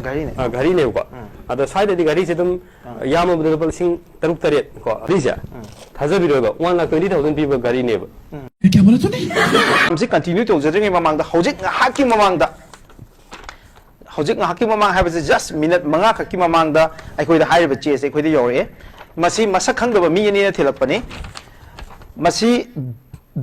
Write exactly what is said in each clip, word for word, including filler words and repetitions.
ꯘꯔꯤꯅꯦ꯫ ꯑ, ꯘꯔꯤꯅꯦꯕꯀꯣ꯫ ꯑꯗꯣ ꯁ꯭ꯋꯥꯏꯗꯗꯤ ꯘꯔꯤꯁꯦ ꯑꯗꯨꯝ ꯌꯥꯝꯃꯕꯗ ꯂꯨꯄꯥ ꯂꯤꯁꯤꯡ ꯇꯔꯨꯛ ꯇꯔꯦꯠ ꯀꯣ, ꯘꯔꯤꯁꯦ ꯊꯥꯖꯕꯤꯔꯣꯏꯕ, ꯋꯥꯟ ꯂꯥꯛ ꯇ꯭ꯋꯦꯟꯇꯤ ꯊꯥꯎꯖꯟ ꯄꯤꯕ ꯘꯔꯤꯅꯦꯕ꯫ ꯁꯤ ꯀꯟꯇꯤꯅ꯭ꯌꯨ ꯇꯧꯖꯗ꯭ꯔꯤꯉꯩ ꯃꯃꯥꯡꯗ, ꯍꯧꯖꯤꯛ ꯉꯥꯏꯍꯥꯛꯀꯤ ꯃꯃꯥꯡꯗ, ꯍꯧꯖꯤꯛ ꯉꯥꯏꯍꯥꯛꯀꯤ ꯃꯃꯥꯡ ꯍꯥꯏꯕꯁꯦ just ꯃꯤꯅꯠ ꯃꯉꯥ ꯈꯛꯀꯤ ꯃꯃꯥꯡꯗ ꯑꯩꯈꯣꯏꯗ ꯍꯥꯏꯔꯤꯕ ꯆꯦꯁꯦ ꯑꯩꯈꯣꯏꯗ ꯌꯧꯔꯛꯑꯦ꯫ ꯃꯁꯤ ꯃꯁꯛ ꯈꯪꯗꯕ ꯃꯤ ꯑꯅꯤꯅ ꯊꯤꯜꯂꯛꯄꯅꯤ꯫ ꯃꯁꯤ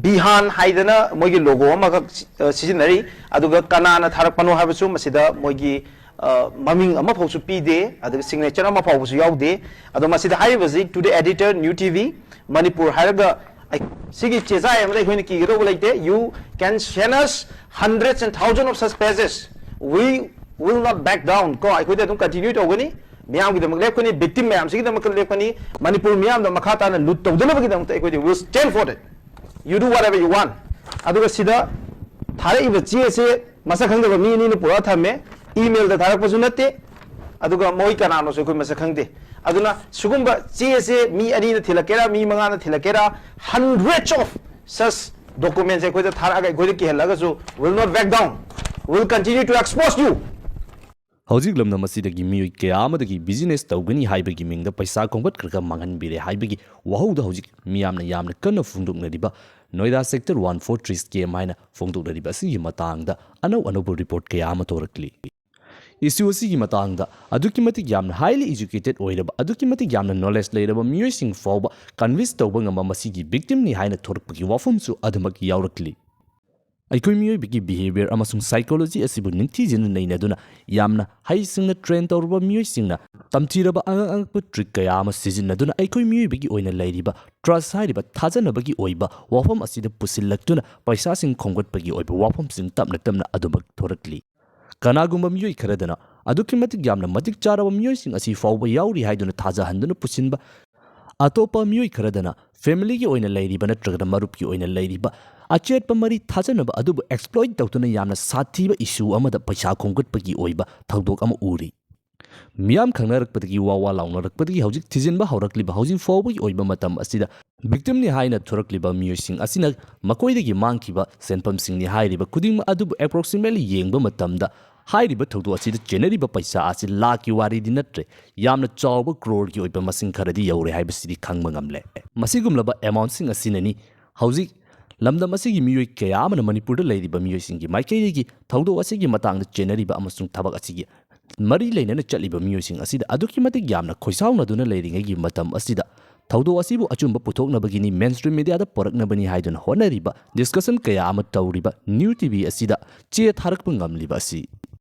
ꯕꯤꯍꯥꯟ ꯍꯥꯏꯗꯅ ꯃꯣꯏꯒꯤ ꯂꯣꯒꯣ ꯑꯃꯈꯛ ꯁꯤ-, ꯑ, ꯁꯤꯖꯤꯟꯅꯔꯤ꯫ ꯑꯗꯨꯒ ꯀꯅꯥꯅ ꯊꯥꯔꯛꯄꯅꯣ ꯍꯥꯏꯕꯁꯨ ꯃꯁꯤꯗ ꯃꯣꯏꯒꯤ, ꯑ, ꯃꯃꯤꯡ ꯑꯃꯐꯥꯎꯁꯨ ꯄꯤꯗꯦ, ꯑꯗꯨꯒ ꯁꯤꯒꯅꯦꯆꯔ ꯑꯃ ꯐꯥꯎꯕꯁꯨ ꯌꯥꯎꯗꯦ꯫ ꯑꯗꯣ ꯃꯁꯤꯗ ꯍꯥꯏꯔꯤꯕꯁꯤ, "To the editor, New T V, Manipur" ꯍꯥꯏꯔꯒ ꯑꯩ-, ꯁꯤꯒꯤ ꯆꯦ ꯆꯥꯏ ꯑꯃꯗ ꯑꯩꯈꯣꯏꯅ ꯀꯤꯒꯗꯧꯕ ꯂꯩꯇꯦ꯫ "You can send us hundreds and thousands of such pages. We will not back down." ꯀꯣ, ꯑꯩꯈꯣꯏꯗꯤ ꯑꯗꯨꯝ ꯀꯟꯇꯤꯅ꯭ꯌꯨ ꯇꯧꯒꯅꯤ, ꯃꯤꯌꯥꯝꯒꯤꯗꯃꯛ ꯂꯦꯞꯀꯅꯤ, ꯚꯤꯛꯇꯤꯝ ꯃꯌꯥꯝꯁꯤꯒꯤꯗꯃꯛꯇ ꯂꯦꯞꯀꯅꯤ, ꯃꯅꯤꯄꯨꯔ ꯃꯤꯌꯥꯝꯗ ꯃꯈꯥ ꯇꯥꯅ ꯂꯨꯠ ꯇꯧꯗꯅꯕꯒꯤꯗꯃꯛꯇ ꯑꯩꯈꯣꯏꯗꯤ "We'll stand for it. You do whatever you want." ꯑꯗꯨꯒ ꯁꯤꯗ ꯊꯥꯔꯛꯏꯕ ꯆꯦ ꯑꯁꯦ ꯃꯁꯛ ꯈꯪꯗꯕ ꯃꯤ ꯑꯅꯤꯅ ꯄꯨꯔꯛꯑ ꯊꯝꯃꯦ꯫ ꯏꯃꯦꯜꯗ ꯊꯥꯔꯛꯄꯁꯨ ꯅꯠꯇꯦ, ꯑꯗꯨꯒ ꯃꯣꯏ ꯀꯅꯥꯅꯣꯁꯨ ꯑꯩꯈꯣꯏ ꯃꯁꯛ ꯈꯪꯗꯦ꯫ ꯑꯗꯨꯅ ꯁꯤꯒꯨꯝꯕ ꯆꯦ ꯑꯁꯦ ꯃꯤ ꯑꯅꯤꯅ ꯊꯤꯜꯂꯛꯀꯦꯔꯥ, ꯃꯤ ꯃꯉꯥꯅ ꯊꯤꯜꯂꯛꯀꯦꯔꯥ, hundreds of such documents ꯑꯩꯈꯣꯏꯗ ꯊꯥꯔꯛꯑꯒ ꯑꯩꯈꯣꯏꯗ ꯀꯤꯍꯜꯂꯒꯁꯨ, "We'll not back down. We'll continue to expose you." ꯍꯧꯖꯤꯛ ꯂꯝꯗꯝ ꯑꯁꯤꯗꯒꯤ ꯃꯤꯑꯣꯏ ꯀꯌꯥ ꯑꯃꯗꯒꯤ ꯕꯤꯖꯤꯅꯦꯁ ꯇꯧꯒꯅꯤ ꯍꯥꯏꯕꯒꯤ ꯃꯤꯡꯗ ꯄꯩꯁꯥ ꯈꯣꯝꯒꯠꯈ꯭ꯔꯒ ꯃꯥꯡꯍꯟꯕꯤꯔꯦ ꯍꯥꯏꯕꯒꯤ ꯋꯥꯍꯧꯗ ꯍꯧꯖꯤꯛ ꯃꯤꯌꯥꯝꯅ ꯌꯥꯝꯅ ꯀꯟꯅ ꯐꯣꯡꯗꯣꯛꯅꯔꯤꯕ Noida sector one four three scam ꯍꯥꯏꯅ ꯐꯣꯡꯗꯣꯛꯅꯔꯤꯕ ꯑꯁꯤꯒꯤ ꯃꯇꯥꯡꯗ ꯑꯅꯧ ꯑꯅꯧꯕ ꯔꯤꯄꯣꯔꯠ ꯀꯌꯥ ꯑꯃ ꯊꯣꯔꯛꯂꯤ꯫ ꯏꯁꯨ ꯑꯁꯤꯒꯤ ꯃꯇꯥꯡꯗ ꯑꯗꯨꯛꯀꯤ ꯃꯇꯤꯛ ꯌꯥꯝꯅ highly educated ꯑꯣꯏꯔꯕ, ꯑꯗꯨꯛꯀꯤ ꯃꯇꯤꯛ ꯌꯥꯝꯅ ꯅꯣꯂꯦꯖ ꯂꯩꯔꯕ ꯃꯤꯑꯣꯏꯁꯤꯡ ꯐꯥꯎꯕ ꯀꯟꯚꯤꯟꯁ ꯇꯧꯕ ꯉꯝꯕ ꯃꯁꯤꯒꯤ ꯚꯤꯛꯇꯤꯝꯅꯤ ꯍꯥꯏꯅ ꯊꯣꯔꯛꯄꯒꯤ ꯋꯥꯐꯝꯁꯨ ꯑꯗꯨꯃꯛ ꯌꯥꯎꯔꯛꯂꯤ꯫ ꯑꯩꯈꯣꯏ ꯃꯤꯑꯣꯏꯕꯒꯤ ꯕꯤꯍꯦꯕꯤꯌꯔ ꯑꯃꯁꯨꯡ ꯁꯥꯏꯀꯣꯂꯣꯖꯤ ꯑꯁꯤꯕꯨ ꯅꯤꯡꯊꯤꯖꯅ ꯅꯩꯅꯗꯨꯅ, ꯌꯥꯝꯅ ꯍꯩꯁꯤꯡꯅ ꯇ꯭ꯔꯦꯟ ꯇꯧꯔꯕ ꯃꯤꯑꯣꯏꯁꯤꯡꯅ ꯇꯝꯊꯤꯔꯕ ꯑꯉꯛ ꯑꯉꯛꯄ ꯇ꯭ꯔꯤꯛ ꯀꯌꯥ ꯑꯃ ꯁꯤꯖꯤꯟꯅꯗꯨꯅ ꯑꯩꯈꯣꯏ ꯃꯤꯑꯣꯏꯕꯒꯤ ꯑꯣꯏꯅ ꯂꯩꯔꯤꯕ ꯇ꯭ꯔꯁ ꯍꯥꯏꯔꯤꯕ ꯊꯥꯖꯅꯕꯒꯤ ꯑꯣꯏꯕ ꯋꯥꯐꯝ ꯑꯁꯤꯗ ꯄꯨꯁꯤꯜꯂꯛꯇꯨꯅ ꯄꯩꯁꯥꯁꯤꯡ ꯈꯣꯝꯒꯠꯄꯒꯤ ꯑꯣꯏꯕ ꯋꯥꯐꯝꯁꯤꯡ ꯇꯞꯅ ꯇꯞꯅ ꯑꯗꯨꯃꯛ ꯊꯣꯔꯛꯂꯤ꯫ ꯀꯅꯥꯒꯨꯝꯕ ꯃꯤꯑꯣꯏ ꯈꯔꯗꯅ ꯑꯗꯨꯛꯀꯤ ꯃꯇꯤꯛ ꯌꯥꯝꯅ ꯃꯇꯤꯛ ꯆꯥꯔꯕ ꯃꯤꯑꯣꯏꯁꯤꯡ ꯑꯁꯤ ꯐꯥꯎꯕ ꯌꯥꯎꯔꯤ ꯍꯥꯏꯗꯨꯅ ꯊꯥꯖꯍꯟꯗꯨꯅ ꯄꯨꯁꯤꯟꯕ, ꯑꯇꯣꯞꯄ ꯃꯤꯑꯣꯏ ꯈꯔꯗꯅ ꯐꯦꯃꯤꯂꯤꯒꯤ ꯑꯣꯏꯅ ꯂꯩꯔꯤꯕ ꯅꯠꯇ꯭ꯔꯒꯅ ꯃꯔꯨꯞꯀꯤ ꯑꯣꯏꯅ ꯂꯩꯔꯤꯕ ꯑꯆꯦꯠꯄ ꯃꯔꯤ ꯊꯥꯖꯅꯕ ꯑꯗꯨꯕꯨ ꯑꯦꯛꯁꯄ꯭ꯂꯣꯏꯠ ꯇꯧꯗꯨꯅ ꯌꯥꯝꯅ ꯁꯥꯊꯤꯕ ꯏꯁꯨ ꯑꯃꯗ ꯄꯩꯁꯥ ꯈꯣꯝꯒꯠꯄꯒꯤ ꯑꯣꯏꯕ ꯊꯧꯗꯣꯛ ꯑꯃ ꯎꯔꯤ꯫ ꯃꯤꯌꯥꯝ ꯈꯪꯅꯔꯛꯄꯗꯒꯤ ꯋꯥ ꯋꯥ ꯂꯥꯎꯅꯔꯛꯄꯗꯒꯤ ꯍꯧꯖꯤꯛ ꯊꯤꯖꯤꯟꯕ ꯍꯧꯔꯛꯂꯤꯕ ꯍꯧꯖꯤꯛ ꯐꯥꯎꯕꯒꯤ ꯑꯣꯏꯕ ꯃꯇꯝ ꯑꯁꯤꯗ ꯚꯤꯛꯇꯤꯝꯅꯤ ꯍꯥꯏꯅ ꯊꯣꯔꯛꯂꯤꯕ ꯃꯤꯑꯣꯏꯁꯤꯡ ꯑꯁꯤꯅ ꯃꯈꯣꯏꯗꯒꯤ ꯃꯥꯡꯈꯤꯕ ꯁꯦꯟꯐꯝꯁꯤꯡꯅꯤ ꯍꯥꯏꯔꯤꯕ ꯈꯨꯗꯤꯡꯃꯛ ꯑꯗꯨꯕꯨ ꯑꯦꯄ꯭ꯔꯣꯛꯁꯤꯃꯦꯠꯂꯤ ꯌꯦꯡꯕ ꯃꯇꯝꯗ ꯍꯥꯏꯔꯤꯕ ꯊꯧꯗꯣꯛ ꯑꯁꯤꯗ ꯆꯦꯟꯅꯔꯤꯕ ꯄꯩꯁꯥ ꯑꯁꯤ ꯂꯥꯛꯀꯤ ꯋꯥꯔꯤꯗꯤ ꯅꯠꯇ꯭ꯔꯦ, ꯌꯥꯝꯅ ꯆꯥꯎꯕ ꯀ꯭ꯔꯣꯔꯒꯤ ꯑꯣꯏꯕ ꯃꯁꯤꯡ ꯈꯔꯗꯤ ꯌꯧꯔꯦ ꯍꯥꯏꯕꯁꯤꯗꯤ ꯈꯪꯕ ꯉꯝꯂꯦ꯫ ꯃꯁꯤꯒꯨꯝꯂꯕ ꯑꯦꯃꯥꯎꯟꯁꯤꯡ ꯑꯁꯤꯅꯅꯤ ꯍꯧꯖꯤꯛ ꯂꯝꯗꯝ ꯑꯁꯤꯒꯤ ꯃꯤꯑꯣꯏ ꯀꯌꯥ ꯑꯃꯅ ꯃꯅꯤꯄꯨꯔꯗ ꯂꯩꯔꯤꯕ ꯃꯤꯑꯣꯏꯁꯤꯡꯒꯤ ꯃꯥꯏꯀꯩꯗꯒꯤ ꯊꯧꯗꯣꯛ ꯑꯁꯤꯒꯤ ꯃꯇꯥꯡꯗ ꯆꯦꯟꯅꯔꯤꯕ ꯑꯃꯁꯨꯡ ꯊꯕꯛ ꯑꯁꯤꯒꯤ ꯃꯔꯤ ꯂꯩꯅꯅ ꯆꯠꯂꯤꯕ ꯃꯤꯑꯣꯏꯁꯤꯡ ꯑꯁꯤꯗ ꯑꯗꯨꯛꯀꯤ ꯃꯇꯤꯛ ꯌꯥꯝꯅ ꯈꯣꯏꯁꯥꯎꯅꯗꯨꯅ ꯂꯩꯔꯤꯉꯩꯒꯤ ꯃꯇꯝ ꯑꯁꯤꯗ ꯊꯧꯗꯣꯛ ꯑꯁꯤꯕꯨ ꯑꯆꯨꯝꯕ ꯄꯨꯊꯣꯛꯅꯕꯒꯤꯅꯤ, ꯃꯦꯟꯁ꯭ꯇ꯭ꯔꯤꯝ ꯃꯤꯗꯤꯌꯥꯗ ꯄꯨꯔꯛꯅꯕꯅꯤ ꯍꯥꯏꯗꯨꯅ ꯍꯣꯠꯅꯔꯤꯕ, ꯗꯤꯁꯀꯁꯟ ꯀꯌꯥ ꯑꯃ ꯇꯧꯔꯤꯕ ꯅ꯭ꯌꯨ ꯇꯤꯚꯤ ꯑꯁꯤꯗ ꯆꯦ ꯊꯥꯔꯛꯄ ꯉꯝꯂꯤꯕ ꯑꯁꯤ꯫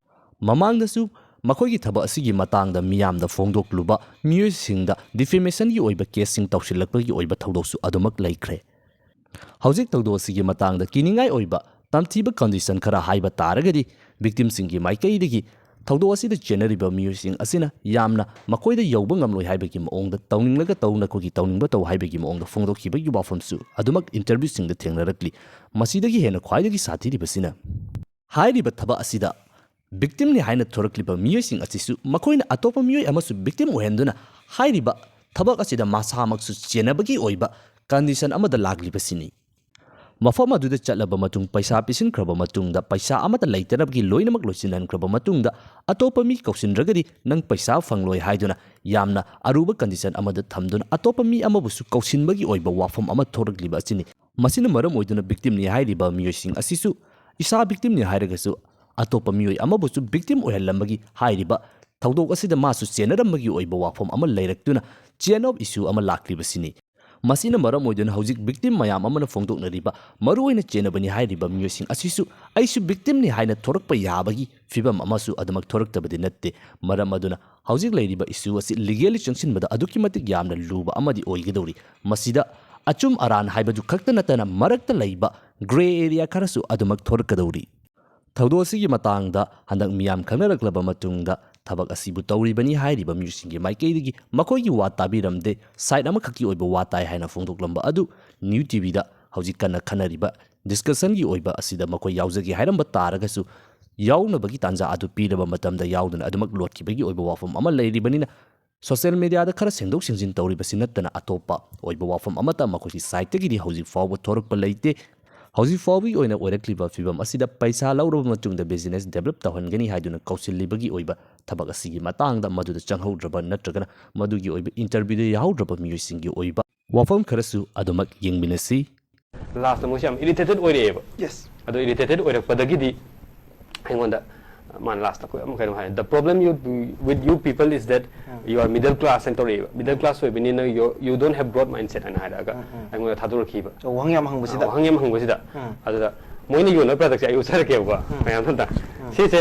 ꯃꯃꯥꯡꯗꯁꯨ ꯃꯈꯣꯏꯒꯤ ꯊꯕꯛ ꯑꯁꯤꯒꯤ ꯃꯇꯥꯡꯗ ꯃꯤꯌꯥꯝꯗ ꯐꯣꯡꯗꯣꯛꯂꯨꯕ ꯃꯤꯑꯣꯏꯁꯤꯡꯗ ꯗꯤꯐꯦꯃꯦꯁꯟꯒꯤ ꯑꯣꯏꯕ ꯀꯦꯁꯁꯤꯡ ꯇꯧꯁꯤꯜꯂꯛꯄꯒꯤ ꯑꯣꯏꯕ ꯊꯧꯗꯣꯛꯁꯨ ꯑꯗꯨꯃꯛ ꯂꯩꯈ꯭ꯔꯦ꯫ ꯍꯧꯖꯤꯛ ꯊꯧꯗꯣꯛ ꯑꯁꯤꯒꯤ ꯃꯇꯥꯡꯗ ꯀꯤꯅꯤꯡꯉꯥꯏ ꯑꯣꯏꯕ ꯇꯝꯊꯤꯕ ꯀꯟꯗꯤꯁꯟ ꯈꯔ ꯍꯥꯏꯕ ꯇꯥꯔꯒꯗꯤ, ꯚꯤꯛꯇꯤꯝꯁꯤꯡꯒꯤ ꯃꯥꯏꯀꯩꯗꯒꯤ ꯊꯧꯗꯣꯛ ꯑꯁꯤꯗ ꯆꯦꯟꯅꯔꯤꯕ ꯃꯤꯑꯣꯏꯁꯤꯡ ꯑꯁꯤꯅ ꯌꯥꯝꯅ ꯃꯈꯣꯏꯗ ꯌꯧꯕ ꯉꯝꯂꯣꯏ ꯍꯥꯏꯕꯒꯤ ꯃꯑꯣꯡꯗ, ꯇꯧꯅꯤꯡꯂꯒ ꯇꯧ, ꯅꯈꯣꯏꯒꯤ ꯇꯧꯅꯤꯡꯕ ꯇꯧ ꯍꯥꯏꯕꯒꯤ ꯃꯑꯣꯡꯗ ꯐꯣꯡꯗꯣꯛꯈꯤꯕꯒꯤ ꯋꯥꯐꯝꯁꯨ ꯑꯗꯨꯃꯛ ꯏꯟꯇꯔꯚ꯭ꯌꯨꯁꯤꯡꯗ ꯊꯦꯡꯅꯔꯛꯂꯤ꯫ ꯃꯁꯤꯗꯒꯤ ꯍꯦꯟꯅ ꯈ꯭ꯋꯥꯏꯗꯒꯤ ꯁꯥꯊꯤꯔꯤꯕꯁꯤꯅ, ꯍꯥꯏꯔꯤꯕ ꯊꯕꯛ ꯑꯁꯤꯗ ꯚꯤꯛꯇꯤꯝꯅꯤ ꯍꯥꯏꯅ ꯊꯣꯔꯛꯂꯤꯕ ꯃꯤꯑꯣꯏꯁꯤꯡ ꯑꯁꯤꯁꯨ ꯃꯈꯣꯏꯅ ꯑꯇꯣꯞꯄ ꯃꯤꯑꯣꯏ ꯑꯃꯁꯨ ꯚꯤꯛꯇꯤꯝ ꯑꯣꯏꯍꯟꯗꯨꯅ ꯍꯥꯏꯔꯤꯕ ꯊꯕꯛ ꯑꯁꯤꯗ ꯃꯁꯥꯃꯛꯁꯨ ꯆꯦꯟꯅꯕꯒꯤ ꯑꯣꯏꯕ ꯀꯟꯗꯤꯁꯟ ꯑꯃꯗ ꯂꯥꯛꯂꯤꯕꯁꯤꯅꯤ꯫ ꯃꯐꯝ ꯑꯗꯨꯗ ꯆꯠꯂꯕ ꯃꯇꯨꯡ, ꯄꯩꯁꯥ ꯄꯤꯁꯤꯟꯈ꯭ꯔꯕ ꯃꯇꯨꯡꯗ, ꯄꯩꯁꯥ ꯑꯃꯠꯇ ꯂꯩꯇꯅꯕꯒꯤ ꯂꯣꯏꯅꯃꯛ ꯂꯣꯏꯁꯤꯟꯍꯟꯈ꯭ꯔꯕ ꯃꯇꯨꯡꯗ, ꯑꯇꯣꯞꯄ ꯃꯤ ꯀꯧꯁꯤꯟꯗ꯭ꯔꯒꯗꯤ ꯅꯪ ꯄꯩꯁꯥ ꯐꯪꯂꯣꯏ ꯍꯥꯏꯗꯨꯅ ꯌꯥꯝꯅ ꯑꯔꯨꯕ ꯀꯟꯗꯤꯁꯟ ꯑꯃꯗ ꯊꯝꯗꯨꯅ ꯑꯇꯣꯞꯄ ꯃꯤ ꯑꯃꯕꯨꯁꯨ ꯀꯧꯁꯤꯟꯕꯒꯤ ꯑꯣꯏꯕ ꯋꯥꯐꯝ ꯑꯃ ꯊꯣꯔꯛꯂꯤꯕ ꯑꯁꯤꯅꯤ꯫ ꯃꯁꯤꯅ ꯃꯔꯝ ꯑꯣꯏꯗꯨꯅ ꯚꯤꯛꯇꯤꯝꯅꯤ ꯍꯥꯏꯔꯤꯕ ꯃꯤꯑꯣꯏꯁꯤꯡ ꯑꯁꯤꯁꯨ ꯏꯁꯥ ꯚꯤꯛꯇꯤꯝꯅꯤ ꯍꯥꯏꯔꯒꯁꯨ ꯑꯇꯣꯞꯄ ꯃꯤꯑꯣꯏ ꯑꯃꯕꯨꯁꯨ ꯚꯤꯛꯇꯤꯝ ꯑꯣꯏꯍꯜꯂꯝꯕꯒꯤ ꯍꯥꯏꯔꯤꯕ ꯊꯧꯗꯣꯛ ꯑꯁꯤꯗ ꯃꯥꯁꯨ ꯆꯦꯟꯅꯔꯝꯕꯒꯤ ꯑꯣꯏꯕ ꯋꯥꯐꯝ ꯑꯃ ꯂꯩꯔꯛꯇꯨꯅ ꯆꯦꯟ ꯑꯣꯐ ꯏꯁꯨ ꯑꯃ ꯂꯥꯛꯂꯤꯕꯁꯤꯅꯤ꯫ ꯃꯁꯤꯅ ꯃꯔꯝ ꯑꯣꯏꯗꯨꯅ ꯍꯧꯖꯤꯛ ꯚꯤꯛꯇꯤꯝ ꯃꯌꯥꯝ ꯑꯃꯅ ꯐꯣꯡꯗꯣꯛꯅꯔꯤꯕ ꯃꯔꯨꯑꯣꯏꯅ ꯆꯦꯟꯅꯕꯅꯤ ꯍꯥꯏꯔꯤꯕ ꯃꯤꯑꯣꯏꯁꯤꯡ ꯑꯁꯤꯁꯨ ꯑꯩꯁꯨ ꯚꯤꯛꯇꯤꯝꯅꯤ ꯍꯥꯏꯅ ꯊꯣꯔꯛꯄ ꯌꯥꯕꯒꯤ ꯐꯤꯕꯝ ꯑꯃꯁꯨ ꯑꯗꯨꯃꯛ ꯊꯣꯔꯛꯇꯕꯗꯤ ꯅꯠꯇꯦ꯫ ꯃꯔꯝ ꯑꯗꯨꯅ ꯍꯧꯖꯤꯛ ꯂꯩꯔꯤꯕ ꯏꯁꯨ ꯑꯁꯤ ꯂꯤꯒꯦꯜꯂꯤ ꯆꯪꯁꯤꯟꯕꯗ ꯑꯗꯨꯛꯀꯤ ꯃꯇꯤꯛ ꯌꯥꯝꯅ ꯂꯨꯕ ꯑꯃꯗꯤ ꯑꯣꯏꯒꯗꯧꯔꯤ꯫ ꯃꯁꯤꯗ ꯑꯆꯨꯝ ꯑꯔꯥꯟ ꯍꯥꯏꯕꯗꯨ ꯈꯛꯇ ꯅꯠꯇꯅ ꯃꯔꯛꯇ ꯂꯩꯕ ꯒ꯭ꯔꯦ ꯑꯦꯔꯤꯌꯥ ꯈꯔꯁꯨ ꯑꯗꯨꯃꯛ ꯊꯣꯔꯛꯀꯗꯧꯔꯤ꯫ ꯊꯧꯗꯣꯛ ꯑꯁꯤꯒꯤ ꯃꯇꯥꯡꯗ ꯍꯟꯗꯛ ꯃꯤꯌꯥꯝ ꯈꯪꯅꯔꯛꯂꯕ ꯃꯇꯨꯡꯗ ꯊꯕꯛ ꯑꯁꯤꯕꯨ ꯇꯧꯔꯤꯕꯅꯤ ꯍꯥꯏꯔꯤꯕ ꯃꯤꯑꯣꯏꯁꯤꯡꯒꯤ ꯃꯥꯏꯀꯩꯗꯒꯤ ꯃꯈꯣꯏꯒꯤ ꯋꯥ ꯇꯥꯕꯤꯔꯝꯗꯦ, ꯁꯥꯏꯠ ꯑꯃꯈꯛꯀꯤ ꯑꯣꯏꯕ ꯋꯥ ꯇꯥꯏ ꯍꯥꯏꯅ ꯐꯣꯡꯗꯣꯛꯂꯝꯕ ꯑꯗꯨ ꯅ꯭ꯌꯨ ꯇꯤꯚꯤꯗ ꯍꯧꯖꯤꯛ ꯀꯟꯅ ꯈꯟꯅꯔꯤꯕ ꯗꯤꯁꯀꯁꯟꯒꯤ ꯑꯣꯏꯕ ꯑꯁꯤꯗ ꯃꯈꯣꯏ ꯌꯥꯎꯖꯒꯦ ꯍꯥꯏꯔꯝꯕ ꯇꯥꯔꯒꯁꯨ, ꯌꯥꯎꯅꯕꯒꯤ ꯇꯥꯟꯖꯥ ꯑꯗꯨ ꯄꯤꯔꯕ ꯃꯇꯝꯗ ꯌꯥꯎꯗꯨꯅ ꯑꯗꯨꯃꯛ ꯂꯣꯠꯈꯤꯕꯒꯤ ꯑꯣꯏꯕ ꯋꯥꯐꯝ ꯑꯃ ꯂꯩꯔꯤꯕꯅꯤꯅ, ꯁꯣꯁꯤꯌꯦꯜ ꯃꯤꯗꯤꯌꯥꯗ ꯈꯔ ꯁꯦꯡꯗꯣꯛ ꯁꯦꯡꯖꯤꯟ ꯇꯧꯔꯤꯕꯁꯤ ꯅꯠꯇꯅ ꯑꯇꯣꯞꯄ ꯑꯣꯏꯕ ꯋꯥꯐꯝ ꯑꯃꯠꯇ ꯃꯈꯣꯏꯒꯤ ꯁꯥꯏꯠꯇꯒꯤꯗꯤ ꯍꯧꯖꯤꯛ ꯐꯥꯎꯕ ꯊꯣꯔꯛꯄ ꯂꯩꯇꯦ꯫ ꯍꯧꯖꯤꯛ ꯐꯥꯎꯕꯒꯤ ꯑꯣꯏꯅ ꯑꯣꯏꯔꯛꯂꯤꯕ ꯐꯤꯕꯝ ꯑꯁꯤꯗ ꯄꯩꯁꯥ ꯂꯧꯔꯕ ꯃꯇꯨꯡꯗ business develop ꯇꯧꯍꯟꯒꯅꯤ ꯍꯥꯏꯗꯨꯅ ꯀꯧꯁꯤꯜꯂꯤꯕꯒꯤ ꯑꯣꯏꯕ ꯊꯕꯛ ꯑꯁꯤꯒꯤ ꯃꯇꯥꯡꯗ ꯃꯗꯨꯗ ꯆꯪꯍꯧꯗ꯭ꯔꯕ ꯅꯠꯇ꯭ꯔꯒꯅ ꯃꯗꯨꯒꯤ ꯑꯣꯏꯕ interview ꯗ ꯌꯥꯎꯍꯧꯗ꯭ꯔꯕ ꯃꯤꯑꯣꯏꯁꯤꯡꯒꯤ ꯑꯣꯏꯕ ꯋꯥꯐꯝ ꯈꯔꯁꯨ ꯑꯗꯨꯃꯛ ꯌꯦꯡꯃꯤꯟꯅꯁꯤ꯫ Last ꯇ ꯃꯣꯏꯁꯦ ꯌꯥꯝ irritated ꯑꯣꯏꯔꯛꯑꯦꯕ꯫ Yes. ꯑꯗꯣ irritated ꯑꯣꯏꯔꯛꯄꯗꯒꯤꯗꯤ ꯑꯩꯉꯣꯟꯗ ꯃꯥꯅ last ꯇ ꯑꯩꯈꯣꯏ ꯑꯃ ꯀꯩꯅꯣ ꯍꯥꯏ, "The problem you, with you people is that you are middle class" ꯍꯥꯏꯅ ꯇꯧꯔꯛꯑꯦꯕ꯫ "Middle class ꯑꯣꯏꯕꯅꯤꯅ you, you don't have growth mindset" ꯍꯥꯏꯅ ꯍꯥꯏꯔꯛꯑꯒ ꯑꯩꯉꯣꯟꯗ ꯊꯥꯗꯣꯔꯛꯈꯤꯕ꯫ So, ꯋꯥꯍꯪ ꯌꯥꯝ ꯍꯪꯕꯁꯤꯗ꯫ ꯋꯥꯍꯪ ꯌꯥꯝ ꯍꯪꯕꯁꯤꯗ꯫ ꯑꯗꯨꯗ ꯃꯣꯏꯅ ꯌꯣꯟꯕ product ꯁꯦ ꯑꯩ ꯎꯠꯆꯔꯛꯀꯦꯕꯀꯣ, ꯃꯌꯥꯝ ꯑꯝꯇ꯫ ꯁꯤꯁꯦ,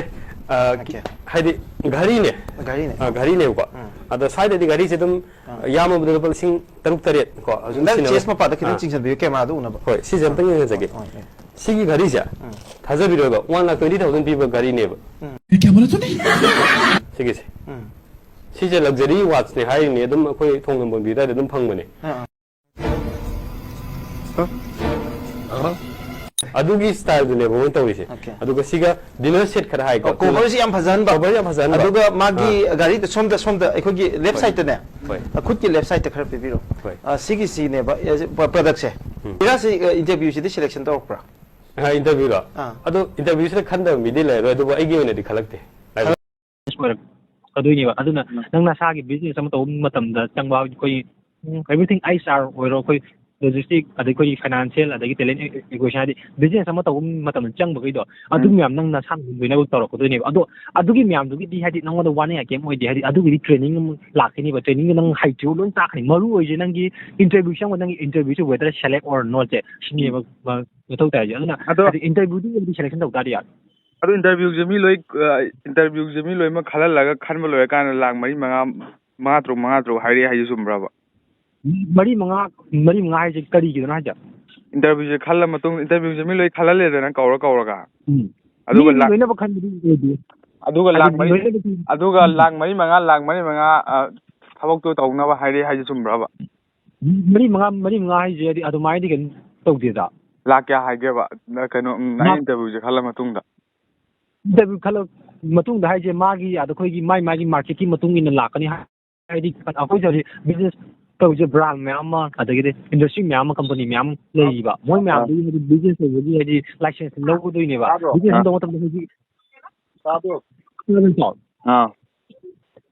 ꯑ, Okay. ꯍꯥꯏꯗꯤ ꯘꯔꯤꯅꯦ꯫ ꯘꯔꯤꯅꯦ꯫ ꯑ, ꯘꯔꯤꯅꯦꯕꯀꯣ꯫ ꯑꯗ ꯁ꯭ꯋꯥꯏꯗꯗꯤ ꯘꯔꯤꯁꯦ ꯑꯗꯨꯝ ꯌꯥꯝꯃꯕꯗ ꯂꯨꯄꯥ ꯂꯤꯁꯤꯡ ꯇꯔꯨꯛ ꯇꯔꯦꯠ ꯀꯣ, ꯍꯧꯖꯤꯛ ꯅꯪ ꯁꯤꯖꯤꯟꯅꯕ-, chest ꯃꯄꯥꯗ ꯈꯤꯇꯪ ꯑꯥ꯫ ꯆꯤꯡꯁꯤꯟꯕꯤꯌꯨ, camera ꯗꯨ ꯎꯅꯕ꯫ ꯍꯣꯏ, ꯁꯤꯁꯦ ꯑꯝꯇꯪ ꯌꯦꯡꯍꯟꯖꯒꯦ꯫ ꯍꯣꯏ, ꯍꯣꯏ꯫ ꯁꯤꯒꯤ ꯘꯔꯤꯁꯦ, ꯊꯥꯖꯕꯤꯔꯣꯏꯕ, one lakh twenty thousand ꯄꯤꯕ ꯘꯔꯤꯅꯦꯕ꯫ ꯁꯤꯒꯤꯁꯦ꯫ ꯁꯤꯁꯦ luxury watch ꯅꯦ ꯍꯥꯏꯔꯤꯅꯦ, ꯑꯗꯨꯝ ꯑꯩꯈꯣꯏ ꯊꯣꯡ ꯅꯝꯕꯣꯟꯕꯤ ꯑꯗꯨꯋꯥꯏꯗ ꯑꯗꯨꯝ ꯐꯪꯕꯅꯦ꯫ ꯑꯥ, ꯑꯥ꯫ ꯑꯗꯨꯒꯤ style ꯗꯨꯅꯦꯕ ꯃꯣꯏꯅ ꯇꯧꯔꯤꯁꯦ꯫ Okay. ꯑꯗꯨꯒ ꯁꯤꯒ dinner set ꯈꯔ ꯍꯥꯏꯀꯣ꯫ ꯑꯣ, cover ꯁꯤ ꯌꯥꯝ ꯐꯖꯍꯟꯕ꯫ Cover ꯌꯥꯝ ꯐꯖꯍꯟꯕ꯫ ꯑꯗꯨꯒ ꯃꯥꯒꯤ ꯑꯥ꯫ ꯘꯔꯤꯗ ꯁꯣꯝꯗ, ꯁꯣꯝꯗ ꯑꯩꯈꯣꯏꯒꯤ left ꯍꯣꯏ꯫ side ꯇꯅꯦ꯫ ꯍꯣꯏ꯫ ꯈꯨꯠꯀꯤ left side ꯇ ꯈꯔ ꯄꯤꯕꯤꯔꯣ꯫ ꯍꯣꯏ꯫ ꯑ, ꯁꯤꯒꯤꯁꯤꯅꯦꯕ, ꯑ, product ꯁꯦ꯫ ꯎꯝ꯫ ꯏꯔꯥꯁꯤ, ꯑ, interview ꯁꯤꯗꯤ selection ꯇꯧꯔꯛꯄ꯭ꯔꯥ? ꯑ, interview ꯔꯣ? ꯑꯥ꯫ ꯑꯗꯣ interview ꯁꯤꯗ ꯈꯟꯗꯕ ꯃꯤꯗꯤ ꯂꯩꯔꯣꯏ, ꯑꯗꯨꯕꯨ ꯑꯩꯒꯤ ꯑꯣꯏꯅꯗꯤ ꯈꯜꯂꯛꯇꯦ꯫ ꯑꯣꯏꯔꯛꯀꯗꯣꯏꯅꯦꯕ꯫ ꯑꯗꯨꯅ ꯅꯪ ꯅꯁꯥꯒꯤ business ꯑꯃ ꯇꯧꯕ ꯃꯇꯝꯗ ꯆꯪꯕ ꯑꯩꯈꯣꯏ, ꯎꯝ, everything, HR ꯑꯣꯏꯔꯣ, ꯑꯩꯈꯣꯏ logistic, ꯑꯗꯩ ꯑꯩꯈꯣꯏꯒꯤ financial, ꯑꯗꯒꯤ talent acquisition, ꯍꯥꯏꯗꯤ business ꯑꯃ ꯇꯧꯕ ꯃꯇꯝꯗ ꯆꯪꯕꯈꯩꯗꯣ, ꯑꯗꯨ ꯃꯌꯥꯝ ꯅꯪ ꯅꯁꯥꯅ ꯂꯣꯏꯅꯃꯛ ꯇꯧꯔꯛꯀꯗꯣꯏꯅꯦꯕ꯫ ꯑꯗꯣ ꯑꯗꯨꯒꯤ ꯃꯌꯥꯝꯗꯨꯒꯤꯗꯤ ꯍꯥꯏꯗꯤ ꯅꯪꯉꯣꯟꯗ ꯋꯥꯅꯤꯡꯉꯥꯏ ꯀꯩꯝ ꯑꯣꯏꯗꯦ, ꯍꯥꯏꯗꯤ ꯑꯗꯨꯒꯤꯗꯤ training ꯑꯃ ꯂꯥꯛꯀꯅꯤꯕ, training ꯗ ꯅꯪ ꯍꯩꯇ꯭ꯔꯤꯕ ꯂꯣꯏ ꯇꯥꯛꯀꯅꯤ꯫ ꯃꯔꯨ ꯑꯣꯏꯔꯤꯁꯦ ꯅꯪꯒꯤ interview ꯆꯪꯕ, ꯅꯪꯒꯤ interview say whether select or not ꯁꯦ ꯁꯤꯅꯦꯕ, ꯃ-, ꯃꯊꯧ ꯇꯥꯏꯁꯦ꯫ ꯑꯗꯨꯅ ꯑꯗꯣ ꯍꯥꯏꯗꯤ interview ꯗꯨꯒꯤ selection ꯇꯧ ꯇꯥꯔꯗꯤ ꯌꯥꯔꯦ꯫ ꯑꯗꯨ interview ꯁꯦ ꯃꯤ ꯂꯣꯏ, ꯑ, interview ꯁꯦ ꯃꯤ ꯂꯣꯏꯅꯃꯛ ꯈꯜꯍꯜꯂꯒ ꯈꯟꯕ ꯂꯣꯏꯔꯀꯥꯟꯗ ꯂꯥꯛ ꯃꯔꯤ ꯃꯉꯥ, ꯃꯉꯥ ꯇꯔꯨꯛ, ꯃꯉꯥ ꯇꯔꯨꯛ ꯍꯥꯏꯔꯛꯑꯦ ꯍꯥꯏꯁꯦ ꯆꯨꯝꯕ꯭ꯔꯕ? ꯃꯔꯤ ꯃꯉꯥ, ꯃꯔꯤ ꯃꯉꯥ ꯍꯥꯏꯁꯦ ꯀꯔꯤꯒꯤꯅꯣ ꯍꯥꯏꯁꯦ? Interview ꯁꯦ ꯈꯜꯂ ꯃꯇꯨꯡ, interview ꯁꯦ ꯃꯤ ꯂꯣꯏ ꯈꯜꯍꯜꯂꯦꯗꯅ ꯀꯧꯔ ꯀꯧꯔꯒ꯫ ꯎꯝ꯫ ꯑꯗꯨꯒ ꯃꯤ ꯂꯥꯛ, ꯂꯣꯏꯅꯃꯛ ꯈꯟꯕꯗꯤ ꯑꯣꯏꯗꯦ꯫ ꯑꯗꯨꯒ ꯍꯥꯏꯗꯤ ꯂꯥꯛ ꯃꯔꯤ, ꯂꯣꯏꯅꯃꯛ ꯑꯗꯨꯒ ꯂꯥꯛ ꯃꯔꯤ ꯃꯉꯥ, ꯂꯥꯛ ꯃꯔꯤ ꯃꯉꯥ, ꯑ, ꯊꯕꯛꯇꯣ ꯇꯧꯅꯕ ꯍꯥꯏꯔꯛꯑꯦ ꯍꯥꯏꯁꯦ ꯆꯨꯝꯕ꯭ꯔꯕ? ꯃꯔꯤ ꯃꯉꯥ, ꯃꯔꯤ ꯃꯉꯥ ꯍꯥꯏꯁꯦ ꯍꯥꯏꯗꯤ ꯑꯗꯨꯃꯥꯏꯅꯗꯤ ꯀꯩꯅꯣ ꯇꯧꯗꯦꯗ꯫ ꯂꯥꯛ ꯀꯌꯥ ꯍꯥꯏꯒꯦꯕ? ꯅ-, ꯀꯩꯅꯣ, ꯎꯝ, ꯅꯪ ꯂꯥꯛ interview ꯁꯦ ꯈꯜꯂ ꯃꯇꯨꯡꯗ꯫ Interview ꯈꯜꯂ ꯃꯇꯨꯡꯗ ꯍꯥꯏꯁꯦ ꯃꯥꯒꯤ ꯑꯗ ꯑꯩꯈꯣꯏꯒꯤ ꯃꯥꯏ ꯃꯥꯒꯤ market ꯀꯤ ꯃꯇꯨꯡ ꯏꯟꯅ ꯂꯥꯛꯀꯅꯤ ꯍꯥꯏ-, ꯍꯥꯏꯗꯤ ꯑꯩꯈꯣꯏꯁꯦ ꯍꯧꯖꯤꯛ business ꯇꯧꯔꯤꯁꯦ ꯕ꯭ꯔꯥꯟ ꯃꯌꯥꯝ ꯑꯃ, ꯑꯗꯒꯤꯗꯤ ꯏꯟꯗꯁꯇ꯭ꯔꯤ ꯃꯌꯥꯝ ꯑꯃ, ꯀꯝꯄꯅꯤ ꯃꯌꯥꯝ ꯑꯃ ꯂꯩꯔꯤꯕ, ꯃꯣꯏ ꯃꯌꯥꯝꯗꯨꯒꯤ ꯍꯥꯏꯗꯤ ꯕꯤꯖꯤꯅꯦꯁ ꯇꯧꯕꯒꯤ ꯍꯥꯏꯗꯤ ꯂꯥꯏꯁꯦꯟꯁ ꯂꯧꯒꯗꯣꯏꯅꯦꯕ꯫ ꯇꯥꯕ꯭ꯔꯣ? ꯕꯤꯖꯤꯅꯦꯁ ꯑꯥ꯫ ꯇꯧꯕ ꯃꯇꯝꯗ ꯍꯧꯖꯤꯛ ꯇꯥꯕ꯭ꯔꯣ? ꯇꯥꯕ꯭ꯔꯣ? ꯑꯥ꯫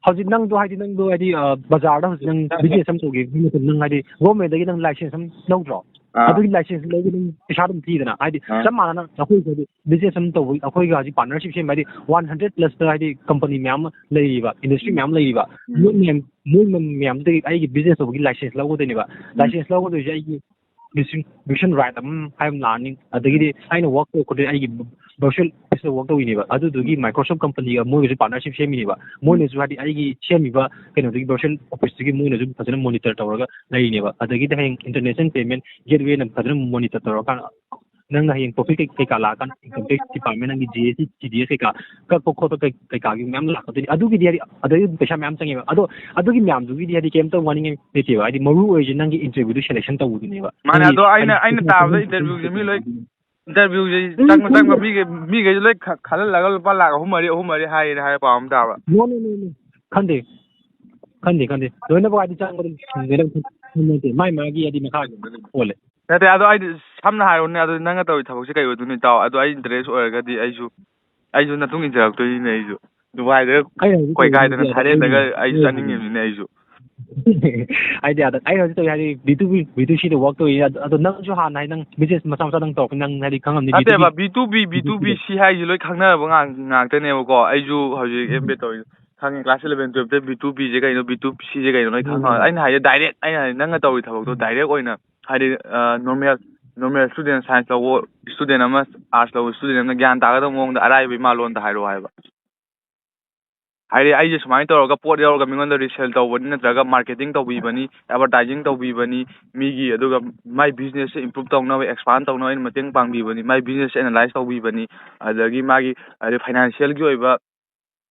ꯍꯧꯖꯤꯛ ꯅꯪꯗꯣ ꯍꯥꯏꯗꯤ, ꯅꯪꯗꯣ ꯍꯥꯏꯗꯤ, ꯑ, ꯕꯖꯥꯔꯗ ꯍꯧꯖꯤꯛ ꯅꯪ ꯇꯥꯏ, ꯇꯥꯏ꯫ ꯕꯤꯖꯤꯅꯦꯁ ꯑꯃ ꯇꯧꯒꯦ ꯈꯟꯕ ꯃꯇꯝꯗ ꯅꯪ ꯍꯥꯏꯗꯤ ꯒꯣꯔꯃꯦꯟꯗꯒꯤ ꯅꯪ ꯂꯥꯏꯁꯦꯟꯁ ꯑꯃ ꯂꯧꯗ꯭ꯔꯣ? ꯑꯥ꯫ ꯑꯗꯨꯒꯤ ꯂꯥꯏꯁꯦꯟꯁ ꯂꯧꯕ ꯅꯪ ꯄꯩꯁꯥ ꯑꯗꯨꯝ ꯊꯤꯗꯅ, ꯍꯥꯏꯗꯤ ꯑꯥ꯫ ꯆꯞ ꯃꯥꯟꯅꯅ ꯑꯩꯈꯣꯏꯁꯨ ꯍꯥꯏꯗꯤ ꯕꯤꯖꯤꯅꯦꯁ ꯑꯃ ꯇꯧꯕꯒꯤ ꯑꯩꯈꯣꯏꯒ ꯍꯧꯖꯤꯛ ꯄꯥꯔꯠꯅꯔꯁꯤꯞ ꯁꯦꯝꯕ ꯍꯥꯏꯗꯤ ꯋꯥꯟ ꯍꯟꯗ꯭ꯔꯦꯠ ꯄ꯭ꯂꯁꯇ ꯍꯥꯏꯗꯤ ꯀꯝꯄꯅꯤ ꯃꯌꯥꯝ ꯑꯃ ꯂꯩꯔꯤꯕ, ꯏꯟꯗꯁꯇ꯭ꯔꯤ ꯎꯝ꯫ ꯃꯌꯥꯝ ꯂꯩꯔꯤꯕ, ꯎꯝ꯫ ꯃꯣꯏ ꯃꯌꯥꯝ, ꯃꯣꯏ ꯃꯌꯥꯝꯗꯒꯤ ꯑꯩꯒꯤ ꯕꯤꯖꯤꯅꯦꯁ ꯇꯧꯕꯒꯤ ꯂꯥꯏꯁꯦꯟꯁ ꯂꯧꯒꯗꯣꯏꯅꯦꯕ꯫ ꯎꯝ꯫ ꯂꯥꯏꯁꯦꯟꯁ ꯂꯧꯒꯗꯣꯏꯁꯦ ꯑꯩꯒꯤ ꯚꯤꯁꯟ, ꯚꯤꯁꯟ ꯔꯥꯏꯠ ꯑꯃ ꯍꯥꯏꯕ ꯑꯃ ꯂꯥꯛꯑꯅꯤ꯫ ꯑꯗꯒꯤꯗꯤ ꯑꯩꯅ ꯋꯥꯔꯛ ꯇꯧꯔꯛꯄꯗ ꯑꯩꯒꯤ ꯚꯔꯆꯨꯋꯦꯜ ꯑꯣꯐꯤꯁꯇ ꯋꯥꯔꯛ ꯇꯧꯔꯤꯅꯦꯕ꯫ ꯑꯗꯨꯗꯨꯒꯤ ꯎꯝ꯫ Microsoft ꯀꯝꯄꯅꯤꯒ ꯃꯣꯏꯒꯁꯨ partnership ꯁꯦꯝꯃꯤꯅꯦꯕ꯫ ꯎꯝ꯫ ꯃꯣꯏꯅꯁꯨ ꯍꯥꯏꯗꯤ ꯑꯩꯒꯤ ꯁꯦꯝꯃꯤꯕ ꯀꯩꯅꯣꯗꯨꯒꯤ ꯚꯔꯆꯨꯋꯦꯜ ꯑꯣꯐꯤꯁꯇꯨꯒꯤ ꯃꯣꯏꯅꯁꯨ ꯐꯖꯅ ꯃꯣꯅꯤꯇꯔ ꯇꯧꯔꯒ ꯂꯩꯔꯤꯅꯦꯕ꯫ ꯑꯗꯒꯤꯗꯤ ꯍꯌꯦꯡ ꯏꯟꯇꯔꯅꯦꯁꯅꯦꯜ ꯄꯦꯃꯦꯟ ꯒꯦꯠꯋꯦꯅ ꯐꯖꯅ ꯃꯣꯅꯤꯇꯔ ꯇꯧꯔꯀꯥꯟꯗ ꯅꯪꯅ ꯍꯌꯦꯡ ꯄ꯭ꯔꯣꯐꯤꯠ ꯀꯩ-, ꯀꯩꯀꯥ ꯂꯥꯛꯑꯀꯥꯟꯗ ꯏꯟꯀꯝ ꯇꯦꯛꯁ ꯗꯤꯄꯥꯔꯠꯃꯦꯟ ꯅꯪꯒꯤ ꯖꯤ ꯑꯦꯁ ꯇꯤ, ꯇꯤ ꯗꯤ ꯑꯦꯁ ꯀꯩꯀꯥ ꯀꯛꯄ ꯈꯣꯠꯄ ꯀꯩ-, ꯀꯩꯀꯥꯒꯤ ꯃꯌꯥꯝ ꯂꯥꯛꯀꯗꯣꯏꯅꯤ꯫ ꯑꯗꯨꯒꯤꯗꯤ ꯍꯥꯏꯗꯤ ꯑꯗꯩ ꯄꯩꯁꯥ ꯃꯌꯥꯝ ꯆꯪꯉꯦꯕ꯫ ꯑꯗꯣ ꯑꯗꯨꯒꯤ ꯃꯌꯥꯝꯗꯨꯒꯤꯗꯤ ꯍꯥꯏꯗꯤ ꯀꯩꯝꯇ ꯋꯥꯅꯤꯡꯉꯥꯏ ꯂꯩꯇꯦꯕ꯫ ꯍꯥꯏꯗꯤ ꯃꯔꯨ ꯑꯣꯏꯔꯤꯁꯦ ꯅꯪꯒꯤ ꯏꯟꯇꯔꯚ꯭ꯌꯨꯗꯨ ꯁꯦꯂꯦꯛꯁꯟ ꯇꯧꯕꯗꯨꯅꯦꯕ꯫ ꯃꯥꯅꯦ, ꯅꯪꯒꯤ ꯑꯗꯣ ꯑꯩꯅ, ꯍꯥꯏꯗꯤ ꯑꯩꯅ ꯇꯥꯕꯗ ꯏꯟꯇꯔꯚ꯭ꯌꯨꯁꯦ ꯃꯤ ꯂꯣꯏ, ꯏꯟꯇꯔꯚ꯭ꯌꯨꯁꯦ ꯎꯝ, ꯆꯪꯕ, ꯆꯪꯕ ꯈꯪꯗꯦ꯫ ꯃꯤꯒꯩ, ꯃꯤꯒꯩꯁꯨ ꯂꯣꯏ ꯈ-, ꯈꯜꯍꯜꯂꯒ ꯂꯨꯄꯥ ꯂꯥꯛ ꯑꯍꯨꯝ ꯃꯔꯤ, ꯑꯍꯨꯝ ꯃꯔꯤ ꯍꯥꯏꯌꯦꯅ ꯍꯥꯏꯕ ꯄꯥꯎ ꯑꯃ ꯇꯥꯕ꯫ No, no, no, no. ꯈꯟꯗꯦ꯫ ꯈꯟꯗꯦ, ꯈꯟꯗꯦ꯫ ꯂꯣꯏꯅꯃꯛ ꯍꯥꯏꯗꯤ ꯆꯪꯕꯗ ꯈꯟꯗꯦ, ꯃꯥꯏ ꯃꯥꯒꯤ ꯍꯥꯏꯗꯤ ꯃꯈꯥ ꯄꯣꯜꯂꯦ꯫ ꯅꯠꯇꯦ, ꯑꯗꯣ ꯑꯩꯗꯤ ꯁꯝꯅ ꯍꯥꯏꯔꯣꯅꯦ, ꯑꯗꯨ ꯅꯪꯅ ꯇꯧꯔꯤ ꯊꯕꯛꯁꯦ ꯀꯩ ꯑꯣꯏꯗꯣꯏꯅꯣ, ꯏꯇꯥꯎ? ꯑꯗꯣ ꯑꯩ ꯏꯟꯇꯔꯦꯁ ꯑꯣꯏꯔꯒꯗꯤ ꯑꯩꯁꯨ, ꯑꯩꯁꯨ ꯅꯇꯨꯡ ꯏꯟꯖꯔꯛꯇꯣꯏꯅꯤꯅꯦ꯫ ꯑꯩꯁꯨ ꯗꯨꯕꯥꯏꯗ ꯑꯩꯅ ꯍꯧꯖꯤꯛ ꯀꯣꯏ ꯀꯥꯏꯗꯅ, ꯇꯧꯔꯤꯁꯤꯗꯤ ꯑꯗꯣ ꯊꯥꯏꯂꯦꯟꯗꯒ ꯑꯩꯅ, ꯑꯩꯁꯨ ꯑꯩꯅ ꯆꯠꯅꯤꯡꯉꯤꯕꯅꯤꯅꯦ ꯑꯩꯁꯨ꯫ ꯍꯥꯏꯗꯤ ꯑꯗ ꯑꯩꯅ ꯍꯧꯖꯤꯛ ꯇꯧꯔꯤ ꯍꯥꯏꯗꯤ B two B, B two C ꯗ ꯋꯥꯔꯛ ꯇꯧꯔꯤ꯫ ꯑꯗꯣ, ꯑꯗꯣ ꯅꯪꯁꯨ ꯍꯥꯟꯅ ꯍꯥꯏꯗꯤ ꯅꯪ ꯕꯤꯖꯤꯅꯦꯁ ꯃꯆꯥ ꯃꯆꯥ ꯅꯪ ꯇꯧꯔꯛꯄ, ꯅꯪ ꯍꯥꯏꯗꯤ ꯈꯪꯉꯝꯅꯤ, B two B, ꯅꯠꯇꯦꯕ, B two B, B two B, B two B ꯁꯤ ꯍꯥꯏꯁꯤ ꯂꯣꯏ ꯈꯪꯅꯔꯕ ꯉꯥꯛ-, ꯉꯥꯛꯇꯅꯦꯕꯀꯣ꯫ ꯑꯩꯁꯨ ꯍꯧꯖꯤꯛ M B A ꯇꯧꯔꯤ, ꯈꯪꯉꯦ꯫ Class eleven, twelve ꯇ B two B ꯁꯦ ꯀꯩꯅꯣ, B two C ꯁꯦ ꯀꯩꯅꯣ ꯂꯣꯏ ꯈꯪꯉꯦ꯫ ꯎꯝ꯫ ꯑꯩꯅ ꯍꯥꯏꯁꯦ ꯗꯥꯏꯔꯦꯛ, ꯑꯩꯅ ꯍꯥꯏꯗꯤ ꯅꯪꯅ ꯇꯧꯔꯤ ꯊꯕꯛꯇꯣ ꯎꯝ꯫ ꯗꯥꯏꯔꯦꯛ ꯑꯣꯏꯅ ꯍꯥꯏꯗꯤ, ꯑ, ꯅꯣꯔꯃꯦꯜ, ꯅꯣꯔꯃꯦꯜ ꯁ꯭ꯇꯨꯗꯦꯟ, ꯁꯥꯏꯟꯁ ꯂꯧꯕ ꯁ꯭ꯇꯨꯗꯦꯟ ꯑꯃ, ꯑꯥꯔꯠꯁ ꯂꯧꯕ ꯁ꯭ꯇꯨꯗꯦꯟ ꯑꯃꯅ ꯒ꯭ꯌꯥꯟ ꯇꯥꯒꯗꯕ ꯃꯑꯣꯡꯗ ꯑꯔꯥꯏꯕ ꯏꯃꯥ ꯂꯣꯟꯗ ꯍꯥꯏꯔꯛꯑꯣ ꯍꯥꯏꯕ꯫ ꯍꯥꯏꯗꯤ ꯑꯩꯁꯦ ꯁꯨꯃꯥꯏꯅ ꯇꯧꯔꯒ ꯄꯣꯠ ꯌꯧꯔꯒ ꯃꯤꯉꯣꯟꯗ ꯔꯤꯁꯦꯜ ꯇꯧꯕꯅꯤ, ꯅꯠꯇ꯭ꯔꯒ ꯃꯥꯔꯀꯦꯇꯤꯡ ꯇꯧꯕꯤꯕꯅꯤ, ꯑꯦꯗꯚꯔꯇꯥꯏꯖꯤꯡ ꯇꯧꯕꯤꯕꯅꯤ, ꯃꯤꯒꯤ, ꯑꯗꯨꯒ ꯃꯥꯏ ꯕꯤꯖꯤꯅꯦꯁꯁꯦ ꯏꯝꯄ꯭ꯔꯨꯞ ꯇꯧꯅꯕ, ꯑꯦꯛꯁꯄꯥꯟ ꯇꯧꯅꯕ ꯑꯩꯅ ꯃꯇꯦꯡ ꯄꯥꯡꯕꯤꯕꯅꯤ, ꯃꯥꯏ ꯕꯤꯖꯤꯅꯦꯁꯁꯦ ꯑꯦꯅꯥꯂꯥꯏꯁ ꯇꯧꯕꯤꯕꯅꯤ, ꯑꯗꯒꯤ ꯃꯥꯒꯤ ꯍꯥꯏꯗꯤ ꯐꯥꯏꯅꯥꯟꯁꯤꯌꯦꯜꯒꯤ ꯑꯣꯏꯕ,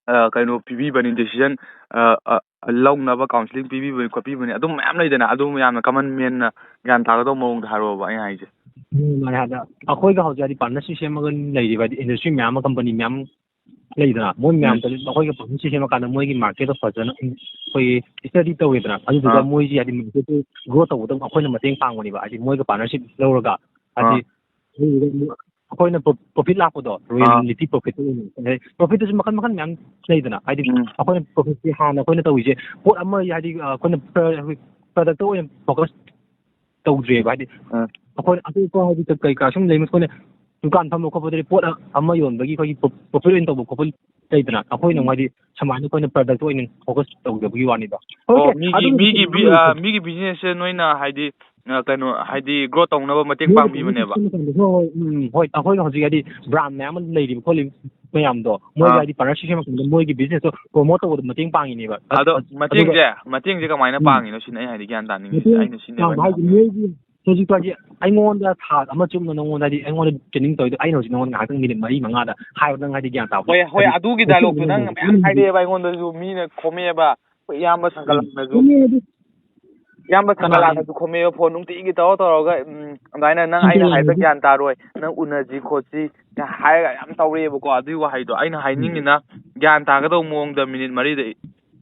ꯑ, ꯀꯩꯅꯣ ꯄꯤꯕꯤꯕꯅꯤ, ꯗꯤꯁꯤꯖꯟ, ꯑ, ꯑ, ꯂꯧꯅꯕ ꯀꯥꯎꯟꯁꯤꯂꯤꯡ ꯄꯤꯕꯤꯕꯅꯤ ꯈꯣꯠꯄꯤꯕꯅꯤ, ꯑꯗꯨꯝ ꯃꯌꯥꯝ ꯂꯩꯗꯅ, ꯑꯗꯨ ꯃꯌꯥꯝꯅ ꯀꯃꯟ ꯃꯦꯟꯅ ꯒ꯭ꯌꯥꯟ ꯇꯥꯒꯗꯧꯕ ꯃꯑꯣꯡꯗ ꯍꯥꯏꯔꯛꯑꯣꯕ ꯑꯩꯅ ꯍꯥꯏꯁꯦ꯫ ꯎꯝ, ꯃꯥꯅꯦ, ꯑꯗ ꯑꯩꯈꯣꯏꯒ ꯍꯧꯖꯤꯛ ꯍꯥꯏꯗꯤ ꯄꯥꯔꯠꯅꯔꯁꯤꯞ ꯁꯦꯝꯃꯒ ꯂꯩꯔꯤꯕ ꯍꯥꯏꯗꯤ ꯏꯟꯗꯁꯇ꯭ꯔꯤ ꯃꯌꯥꯝ ꯑꯃ, ꯀꯝꯄꯅꯤ ꯃꯌꯥꯝ ꯂꯩꯗꯅ, ꯃꯣꯏ ꯃꯌꯥꯝꯗ ꯑꯩꯈꯣꯏꯒ ꯄꯥꯔꯠꯅꯔꯁꯤꯞ ꯁꯦꯝꯃꯀꯥꯟꯗ ꯃꯣꯏꯒꯤ ꯃꯥꯔꯀꯦꯠꯇꯣ ꯐꯖꯅ ꯑꯩꯈꯣꯏꯒꯤ ꯁ꯭ꯇꯗꯤ ꯇꯧꯋꯦꯗꯅ, ꯑꯗꯨꯗꯨꯒ ꯑꯥ꯫ ꯃꯣꯏꯁꯤ ꯍꯥꯏꯗꯤ ꯃꯥꯔꯀꯦꯠꯇꯨ ꯒ꯭ꯔꯣ ꯇꯧꯕꯗ ꯑꯩꯈꯣꯏꯅ ꯃꯇꯦꯡ ꯄꯥꯡꯕꯅꯦꯕ, ꯍꯥꯏꯗꯤ ꯃꯣꯏꯒ ꯄꯥꯔꯠꯅꯔꯁꯤꯞ ꯂꯧꯔꯒ ꯍꯥꯏꯗꯤ ꯑꯥ꯫ ꯑꯗꯨꯗꯨꯒ ꯑꯃꯨꯛ ꯑꯩꯈꯣꯏꯅ ꯄ꯭ꯔꯣ-, ꯄ꯭ꯔꯣꯐꯤꯠ ꯂꯥꯛꯄꯗꯣ, ꯑꯥ꯫ ꯔꯣꯌꯦꯜꯇꯤ ꯄ꯭ꯔꯣꯐꯤꯠꯇꯣ ꯑꯣꯏꯅ, ꯍꯥꯏꯗꯤ ꯄ꯭ꯔꯣꯐꯤꯠꯇꯁꯨ ꯃꯈꯜ ꯃꯈꯜ ꯃꯌꯥꯝ ꯂꯩꯗꯅ, ꯍꯥꯏꯗꯤ ꯎꯝ꯫ ꯑꯩꯈꯣꯏꯅ ꯄ꯭ꯔꯣꯐꯤꯠꯁꯤ ꯍꯥꯟꯅ ꯑꯩꯈꯣꯏꯅ ꯇꯧꯔꯤꯁꯦ ꯄꯣꯠ ꯑꯃ, ꯍꯥꯏꯗꯤ ꯑꯩꯈꯣꯏꯅ ꯄ꯭ꯔ-, ꯄ꯭ꯔꯗꯛꯇ ꯑꯣꯏꯅ ꯐꯣꯀꯁ ꯇꯧꯗ꯭ꯔꯦꯕ꯫ ꯍꯥꯏꯗꯤ ꯑꯥ꯫ ꯑꯩꯈꯣꯏ ꯑꯇꯣꯞꯄ ꯍꯥꯏꯗꯤ ꯀꯩꯀꯥ ꯁꯨꯝ ꯂꯩ, ꯑꯩꯈꯣꯏꯅ ꯗꯨꯀꯥꯟ ꯐꯝꯕ ꯈꯣꯠꯄꯗꯗꯤ ꯄꯣꯠ ꯑꯃ ꯌꯣꯟꯕꯒꯤ ꯑꯩꯈꯣꯏꯒꯤ ꯄ꯭ꯔꯣ-, ꯄ꯭ꯔꯣꯐꯤꯠ ꯑꯣꯏꯅ ꯇꯧꯕ ꯈꯣꯠꯄ ꯂꯩꯗꯅ, ꯑꯩꯈꯣꯏꯅ ꯎꯝ꯫ ꯍꯥꯏꯗꯤ ꯁꯨꯃꯥꯏꯅ ꯑꯩꯈꯣꯏꯅ ꯄ꯭ꯔꯗꯛꯇ ꯑꯣꯏꯅ ꯐꯣꯀꯁ ꯇꯧꯖꯕꯒꯤ ꯋꯥꯅꯤꯗ꯫ ꯑꯣ, ꯍꯧꯖꯤꯛ ꯃꯤꯒꯤ, ꯑꯗꯨꯒꯤ ꯃꯤꯒꯤ ꯕꯤ-, ꯑ, ꯃꯤꯒꯤ ꯕꯤꯖꯤꯅꯦꯁꯁꯦ ꯅꯣꯏꯅ ꯍꯥꯏꯗꯤ, ꯑ, ꯀꯩꯅꯣ, ꯍꯥꯏꯗꯤ ꯒ꯭ꯔꯣ ꯇꯧꯅꯕ ꯃꯇꯦꯡ ꯃꯣꯏꯒꯤ ꯄꯥꯡꯕꯤꯕꯅꯦꯕ꯫ ꯍꯣꯏ, ꯍꯣꯏ, ꯍꯣꯏ, ꯎꯝ, ꯍꯣꯏ, ꯑꯩꯈꯣꯏꯅ ꯍꯧꯖꯤꯛ ꯍꯥꯏꯗꯤ ꯕ꯭ꯔꯥꯟ ꯃꯌꯥꯝ ꯑꯃ ꯂꯩꯔꯤꯕ ꯈꯣꯠꯂꯤꯕ ꯃꯌꯥꯝꯗꯣ, ꯃꯣꯏꯒꯤ ꯑꯥ꯫ ꯍꯥꯏꯗꯤ ꯄꯥꯔꯠꯅꯔꯁꯤꯞ ꯁꯦꯝꯃꯛꯄꯗ ꯃꯣꯏꯒꯤ ꯕꯤꯖꯤꯅꯦꯁꯇꯣ ꯄ꯭ꯔꯣꯃꯣꯠ ꯇꯧꯕꯗ ꯃꯇꯦꯡ ꯄꯥꯡꯉꯤꯅꯦꯕ꯫ ꯑꯗꯣ ꯑꯗꯨ, ꯑꯗꯨꯒ ꯃꯇꯦꯡꯁꯦ, ꯃꯇꯦꯡꯁꯦ ꯀꯃꯥꯏꯅ ꯎꯝ꯫ ꯄꯥꯡꯉꯤꯅꯣ ꯁꯤꯅꯦ ꯑꯩ ꯍꯥꯏꯗꯤ ꯒ꯭ꯌꯥꯟ ꯇꯥꯅꯤꯡꯉꯤꯁꯦ꯫ ꯃꯇꯦꯡ ꯑꯩꯅ ꯁꯤꯅꯦꯕ ꯄꯥꯡꯕ ꯑꯩꯅ ꯍꯥꯏꯁꯦ ꯍꯪꯅꯤꯡꯉꯤꯁꯦ꯫ ꯃꯣꯏꯒꯤ ꯍꯧꯖꯤꯛꯇꯣ ꯍꯥꯏꯗꯤ ꯑꯩꯉꯣꯟꯗ ꯊꯥ ꯑꯃ ꯆꯨꯞꯅ ꯅꯉꯣꯟꯗ ꯍꯥꯏꯗꯤ ꯑꯩꯉꯣꯟꯗ ꯇ꯭ꯔꯦꯅꯤꯡ ꯇꯧꯔꯤꯗꯣ ꯑꯩꯅ ꯍꯧꯖꯤꯛ ꯅꯉꯣꯟꯗ ꯉꯥꯏꯍꯥꯛꯇꯪ ꯃꯤꯅꯤꯠ ꯃꯔꯤ ꯃꯉꯥꯗ ꯍꯥꯏꯕꯗꯪ ꯍꯥꯏꯗꯤ ꯒ꯭ꯌꯥꯟ ꯇꯥꯕ꯫ ꯍꯣꯏ, ꯍꯣꯏ, ꯍꯥꯏꯗꯤ ꯑꯗꯨꯒꯤ ꯗꯥꯏꯂꯣꯛꯇꯨ ꯅꯪꯅ ꯃꯌꯥꯝ ꯍꯥꯏꯔꯛꯑꯦꯕ ꯑꯩꯉꯣꯟꯗꯁꯨ, ꯃꯤꯅ ꯈꯣꯝꯃꯛꯑꯦꯕ, ꯑꯩꯈꯣꯏ ꯏꯌꯥꯝꯕ ꯎꯝ꯫ ꯁꯪꯒꯂꯥꯟꯅꯁꯨ꯫ ꯈꯣꯝꯃꯦ ꯑꯗꯨ ꯏꯌꯥꯝꯕ ꯀꯅꯥ? ꯁꯪꯒꯂꯥꯟꯅꯁꯨ ꯈꯣꯝꯃꯛꯑꯦꯕ ꯐꯣꯟ ꯅꯨꯡꯇꯤꯒꯤ ꯇꯧꯔ ꯇꯧꯔꯒ, ꯎꯝ, ꯑꯗꯨꯃꯥꯏꯅ ꯅꯪ ꯑꯩꯅ ꯍꯥꯏꯕ ꯁꯪꯒꯂꯥꯟꯅꯁꯨ ꯒ꯭ꯌꯥꯟ ꯇꯥꯔꯣꯏ, ꯅꯪ ꯎꯅꯁꯤ ꯈꯣꯠꯁꯤ ꯍꯥꯏꯔꯒ ꯌꯥꯝ ꯇꯧꯔꯛꯑꯦꯕꯀꯣ꯫ ꯑꯗꯨꯒꯤ ꯋꯥꯍꯩꯗꯣ ꯑꯩꯅ ꯎꯝ꯫ ꯍꯥꯏꯅꯤꯡꯉꯤꯅ ꯒ꯭ꯌꯥꯟ ꯇꯥꯒꯗꯧꯕ ꯃꯑꯣꯡꯗ ꯃꯤꯅꯤꯠ ꯃꯔꯤꯗ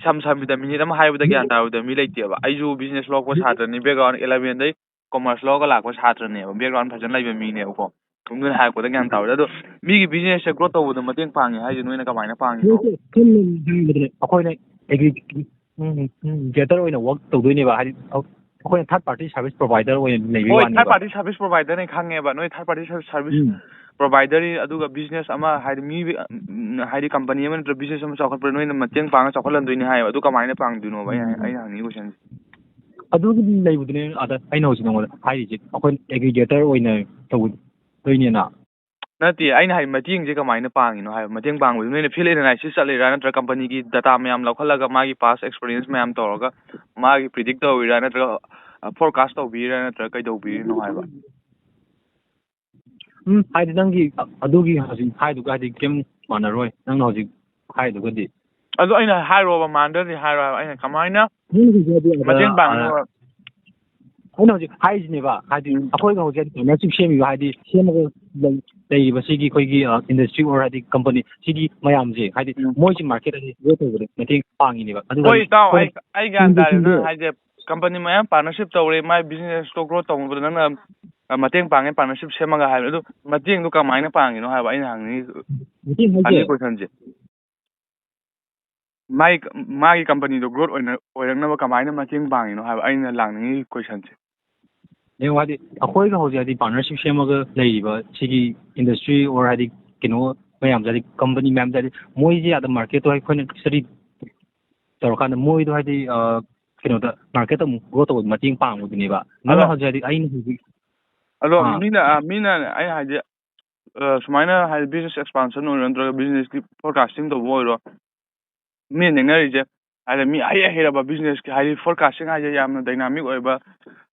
ꯏꯁꯝ ꯁꯝꯕꯤꯗ ꯃꯤꯅꯤꯠ ꯑꯃ ꯍꯥꯏꯕꯗ ꯒ꯭ꯌꯥꯟ ꯇꯥꯔꯣꯏꯗꯕ ꯃꯤ ꯂꯩꯇꯦꯕ꯫ ꯑꯩꯁꯨ ꯕꯤꯖꯤꯅꯦꯁ ꯂꯧꯔꯛꯄ ꯁꯥꯇ꯭ꯔꯅꯤ, ꯕꯦꯛꯒ꯭ꯔꯥꯎꯟ ꯏꯂꯚꯦꯟꯗꯩ ꯀꯣꯃꯔꯁ ꯂꯧꯔꯒ ꯂꯥꯛꯄ ꯁꯥꯇ꯭ꯔꯅꯦꯕ, ꯕꯦꯛꯒ꯭ꯔꯥꯎꯟ ꯐꯖꯅ ꯂꯩꯕ ꯃꯤꯅꯦꯕꯀꯣ꯫ ꯑꯗꯨꯅ ꯍꯥꯏꯔꯛꯄꯗ ꯒ꯭ꯌꯥꯟ ꯇꯥꯔꯣꯏꯗ꯫ ꯑꯗꯣ ꯃꯤꯒꯤ ꯕꯤꯖꯤꯅꯦꯁꯁꯦ ꯒ꯭ꯔꯣ ꯇꯧꯕꯗ ꯃꯇꯦꯡ ꯄꯥꯡꯉꯦ ꯍꯥꯏꯁꯦ ꯅꯣꯏꯅ ꯀꯃꯥꯏꯅ ꯄꯥꯡꯉꯤꯅꯣ? ꯃꯣꯏꯁꯦ ꯁꯝꯅ ꯍꯥꯏꯔꯕꯗꯅꯦ, ꯑꯩꯈꯣꯏꯅ ꯑꯦꯒ꯭ꯔꯤ-, ꯎꯝ, ꯎꯝ, ꯒ꯭ꯔꯦꯇꯔ ꯑꯣꯏꯅ ꯋꯥꯔꯛ ꯇꯧꯗꯣꯏꯅꯦꯕ, ꯍꯥꯏꯗꯤ ꯑꯩꯈꯣꯏꯅ ꯊꯥꯔꯠ ꯄꯥꯔꯇꯤ ꯁꯥꯔꯚꯤꯁ ꯄ꯭ꯔꯣꯚꯥꯏꯗꯔ ꯑꯣꯏꯅ ꯂꯩꯕꯒꯤ ꯍꯣꯏ, ꯊꯥꯔꯠ ꯋꯥꯅꯦꯕ꯫ ꯄꯥꯔꯇꯤ ꯁꯥꯔꯚꯤꯁ ꯄ꯭ꯔꯣꯚꯥꯏꯗꯔꯅꯦ ꯈꯪꯉꯦꯕ, ꯅꯣꯏ ꯊꯥꯔꯠ ꯄꯥꯔꯇꯤ ꯁꯥꯔꯚꯤꯁ ꯎꯝ꯫ ꯄ꯭ꯔꯣꯚꯥꯏꯗꯔꯅꯤ, ꯑꯗꯨꯒ ꯕꯤꯖꯤꯅꯦꯁ ꯑꯃ ꯍꯥꯏꯗꯤ ꯃꯤ, ꯎꯝ, ꯍꯥꯏꯗꯤ ꯀꯝꯄꯅꯤ ꯑꯃ ꯅꯠꯇ꯭ꯔꯒ ꯕꯤꯖꯤꯅꯦꯁ ꯑꯃ ꯆꯥꯎꯈꯠꯄꯗ ꯅꯣꯏꯅ ꯃꯇꯦꯡ ꯄꯥꯡꯉ ꯆꯥꯎꯈꯠꯍꯟꯗꯣꯏꯅꯦ ꯍꯥꯏꯌꯦꯕ꯫ ꯑꯗꯨ ꯀꯃꯥꯏꯅ ꯄꯥꯡꯗꯣꯏꯅꯣꯕ ꯑꯩꯅ, ꯎꯝ꯫ ꯑꯩꯅ ꯍꯪꯅꯤꯡꯉꯤ ꯀꯣꯏꯁꯟꯁꯦ꯫ ꯑꯗꯨꯒꯤ ꯂꯩꯕꯗꯨꯅꯦ ꯑꯗ ꯑꯩꯅ ꯍꯧꯖꯤꯛ ꯅꯉꯣꯟꯗ ꯍꯥꯏꯔꯤꯁꯦ, ꯑꯩꯈꯣꯏ ꯑꯦꯒ꯭ꯔꯤꯒꯦꯇꯔ ꯑꯣꯏꯅ ꯇꯧꯗꯣꯏꯅꯦꯅ꯫ ꯅꯠꯇꯦ, ꯑꯩꯅ ꯍꯥꯏ ꯃꯇꯦꯡꯁꯦ ꯀꯃꯥꯏꯅ ꯄꯥꯡꯉꯤꯅꯣ ꯍꯥꯏꯕ꯫ ꯃꯇꯦꯡ ꯄꯥꯡꯕꯁꯦ ꯅꯣꯏꯅ ꯐꯤꯜ ꯑꯦꯅꯥꯂꯥꯏꯁꯤꯁ ꯆꯠꯂꯤꯔꯥ, ꯅꯠꯇ꯭ꯔꯒ ꯀꯝꯄꯅꯤꯒꯤ ꯗꯇꯥ ꯃꯌꯥꯝ ꯂꯧꯈꯠꯂꯒ ꯃꯥꯒꯤ ꯄꯥꯁ ꯑꯦꯛꯁꯄꯤꯔꯤꯌꯦꯟꯁ ꯃꯌꯥꯝ ꯇꯧꯔꯒ ꯃꯥꯒꯤ ꯄ꯭ꯔꯤꯗꯤꯛ ꯇꯧꯔꯤꯔꯥ, ꯅꯠꯇ꯭ꯔꯒ, ꯑ, ꯐꯣꯔꯀꯥꯁ ꯇꯧꯕꯤꯔꯤꯔꯥ, ꯅꯠꯇ꯭ꯔꯒ ꯀꯩꯗꯧꯕꯤꯔꯤꯅꯣ ꯍꯥꯏꯕ? ꯎꯝ, ꯍꯥꯏꯗꯤ ꯅꯪꯒꯤ ꯑꯗꯨꯒꯤ ꯍꯧꯖꯤꯛ ꯍꯥꯏꯗꯨꯒ ꯍꯥꯏꯗꯤ ꯀꯩꯝ ꯃꯥꯟꯅꯔꯣꯏ, ꯅꯪꯅ ꯍꯧꯖꯤꯛ ꯍꯥꯏꯗꯨꯒꯗꯤ꯫ ꯑꯗꯨ ꯑꯩꯅ ꯍꯥꯏꯔꯣꯕ, ꯃꯥꯟꯅꯗ꯭ꯔꯗꯤ ꯍꯥꯏꯔꯣ ꯍꯥꯏꯕ꯫ ꯑꯩꯅ ꯀꯃꯥꯏꯅ ꯅꯪꯒꯤꯗꯨꯗꯤ ꯍꯥꯏꯗꯤ ꯑꯗ, ꯃꯇꯦꯡ ꯑ, ꯄꯥꯡꯉꯤꯅꯣ? ꯑꯩꯅ ꯍꯧꯖꯤꯛ ꯍꯥꯏꯔꯤꯁꯤꯅꯦꯕ, ꯍꯥꯏꯗꯤ ꯎꯝ꯫ ꯑꯩꯈꯣꯏꯒ ꯍꯧꯖꯤꯛ ꯍꯥꯏꯗꯤ partnership ꯁꯦꯝꯃꯤꯕ, ꯍꯥꯏꯗꯤ ꯁꯦꯝꯃꯒ ꯂꯩ-, ꯂꯩꯔꯤꯕ ꯁꯤꯒꯤ ꯑꯩꯈꯣꯏꯒꯤ, ꯑ, industry or ꯍꯥꯏꯗꯤ company ꯁꯤꯒꯤ ꯃꯌꯥꯝꯁꯦ, ꯍꯥꯏꯗꯤ ꯎꯝ꯫ ꯃꯣꯏꯁꯤ market ꯑꯁꯤ grow ꯇꯧꯕꯗ ꯃꯇꯦꯡ ꯄꯥꯡꯉꯤꯅꯦꯕ꯫ ꯑꯗꯨꯒ ꯍꯣꯏ, ꯏꯇꯥꯎ, ꯑꯩꯈꯣꯏꯅ ꯑꯩ, ꯑꯩ ꯒ꯭ꯌꯥꯟ ꯇꯥꯔꯦ꯫ ꯅꯪ ꯁꯤꯒꯤ ꯍꯥꯏꯁꯦ company ꯃꯌꯥꯝ partnership ꯇꯧꯔꯦ, ꯃꯥꯏ business ꯇꯣ grow ꯇꯧꯅꯕꯗ ꯅꯪꯅ, ꯑ, ꯃꯇꯦꯡ ꯄꯥꯡꯉꯦ, partnership ꯁꯦꯝꯃꯒ ꯍꯥꯏꯕ꯫ ꯑꯗꯨ ꯃꯇꯦꯡꯗꯣ ꯀꯃꯥꯏꯅ ꯄꯥꯡꯉꯤꯅꯣ ꯍꯥꯏꯕ ꯑꯩꯅ ꯍꯪꯅꯤꯡꯉꯤ, ꯃꯇꯦꯡ ꯍꯥꯏꯁꯦ ꯍꯪꯅꯤꯡꯉꯤ question ꯁꯦ꯫ ꯃꯥꯒꯤ, ꯃꯥꯒꯤ company ꯗꯣ growth ꯑꯣꯏꯅ, ꯑꯣꯏꯔꯛꯅꯕ ꯀꯃꯥꯏꯅ ꯃꯇꯦꯡ ꯄꯥꯡꯉꯤꯅꯣ ꯍꯥꯏꯕ ꯑꯩꯅ ꯂꯥꯛꯅꯤꯡꯉꯤ question ꯁꯦ꯫ ꯌꯦꯡꯉꯣ, ꯍꯥꯏꯗꯤ ꯑꯩꯈꯣꯏꯒ ꯍꯧꯖꯤꯛ ꯍꯥꯏꯗꯤ partnership ꯁꯦꯝꯃꯒ ꯂꯩꯔꯤꯕ ꯁꯤꯒꯤ industry or ꯍꯥꯏꯗꯤ ꯀꯩꯅꯣ ꯃꯌꯥꯝꯁꯦ, ꯍꯥꯏꯗꯤ company ꯃꯌꯥꯝꯁꯦ, ꯍꯥꯏꯗꯤ ꯃꯣꯏꯁꯦ ꯑꯗ market ꯇꯣ ꯑꯩꯈꯣꯏꯅ study ꯇꯧꯔꯀꯥꯟꯗ ꯃꯣꯏꯗꯣ ꯍꯥꯏꯗꯤ, ꯑ, ꯀꯩꯅꯣꯗ market ꯇ ꯑꯃꯨꯛ grow ꯇꯧꯕꯗ ꯃꯇꯦꯡ ꯄꯥꯡꯕꯗꯨꯅꯦꯕ꯫ ꯅꯪꯅ ꯑꯗꯣ, ꯍꯧꯖꯤꯛ ꯍꯥꯏꯗꯤ ꯑꯩꯅ ꯍꯧꯖꯤꯛ ꯑꯗꯣ ꯑꯥ꯫ ꯃꯤꯅ, ꯑ, ꯃꯤꯅ ꯑꯩ ꯍꯥꯏꯗꯤ, ꯑ, ꯁꯨꯃꯥꯏꯅ ꯍꯥꯏꯗꯤ business expansion ꯑꯣꯏꯔꯣ ꯅꯠꯇ꯭ꯔꯒ business ꯀꯤ forecasting ꯇꯧꯕ ꯑꯣꯏꯔꯣ, ꯃꯤꯅ ꯅꯦꯛꯅꯔꯤꯁꯦ ꯍꯥꯏꯗꯤ ꯃꯤ ꯑꯍꯩ ꯑꯍꯩꯔꯕ business ꯀꯤ ꯍꯥꯏꯗꯤ forecasting ꯍꯥꯏꯁꯦ ꯌꯥꯝꯅ dynamic ꯑꯣꯏꯕ,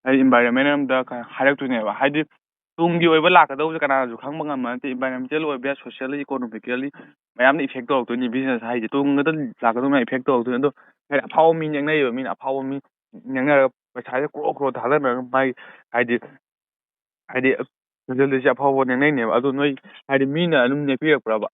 ꯍꯥꯏꯗꯤ environment ꯑꯃꯗ ꯀ-, ꯍꯥꯏꯔꯛꯇꯣꯏꯅꯦꯕ꯫ ꯍꯥꯏꯗꯤ ꯇꯨꯡꯒꯤ ꯑꯣꯏꯕ ꯂꯥꯛꯀꯗꯧꯕꯁꯦ ꯀꯅꯥꯅꯁꯨ ꯈꯪꯕ ꯉꯝꯕ ꯅꯠꯇꯦ꯫ Environmental ꯑꯣꯏꯕ ꯌꯥꯏ, socially, economically ꯃꯌꯥꯝꯅ effect ꯇꯧꯔꯛꯇꯣꯏꯅꯤ꯫ Business ꯍꯥꯏꯁꯦ ꯇꯨꯡꯗ ꯂꯥꯛꯀꯗꯧꯕ ꯃꯌꯥꯝ effect ꯇꯧꯔꯛꯇꯣꯏꯅꯤ꯫ ꯑꯗꯣ ꯍꯥꯏꯗꯤ ꯑꯐꯥꯎꯕ ꯃꯤ ꯅꯦꯛꯅꯩꯌꯦꯕ, ꯃꯤꯅ ꯑꯐꯥꯎꯕ ꯃꯤ ꯅꯦꯛꯅꯔꯒ ꯄꯩꯁꯥꯁꯦ crore crore ꯊꯥꯗꯅꯔꯒ ꯃꯥꯒꯤ ꯍꯥꯏꯗꯤ, ꯍꯥꯏꯗꯤ social ꯗ ꯁꯤ ꯑꯐꯥꯎꯕ ꯅꯦꯛꯅꯩꯅꯦꯕ꯫ ꯑꯗꯣ ꯅꯣꯏ ꯍꯥꯏꯗꯤ ꯃꯤꯅ ꯑꯗꯨꯝ ꯅꯦꯛꯄꯤꯔꯛꯄ꯭ꯔꯕ?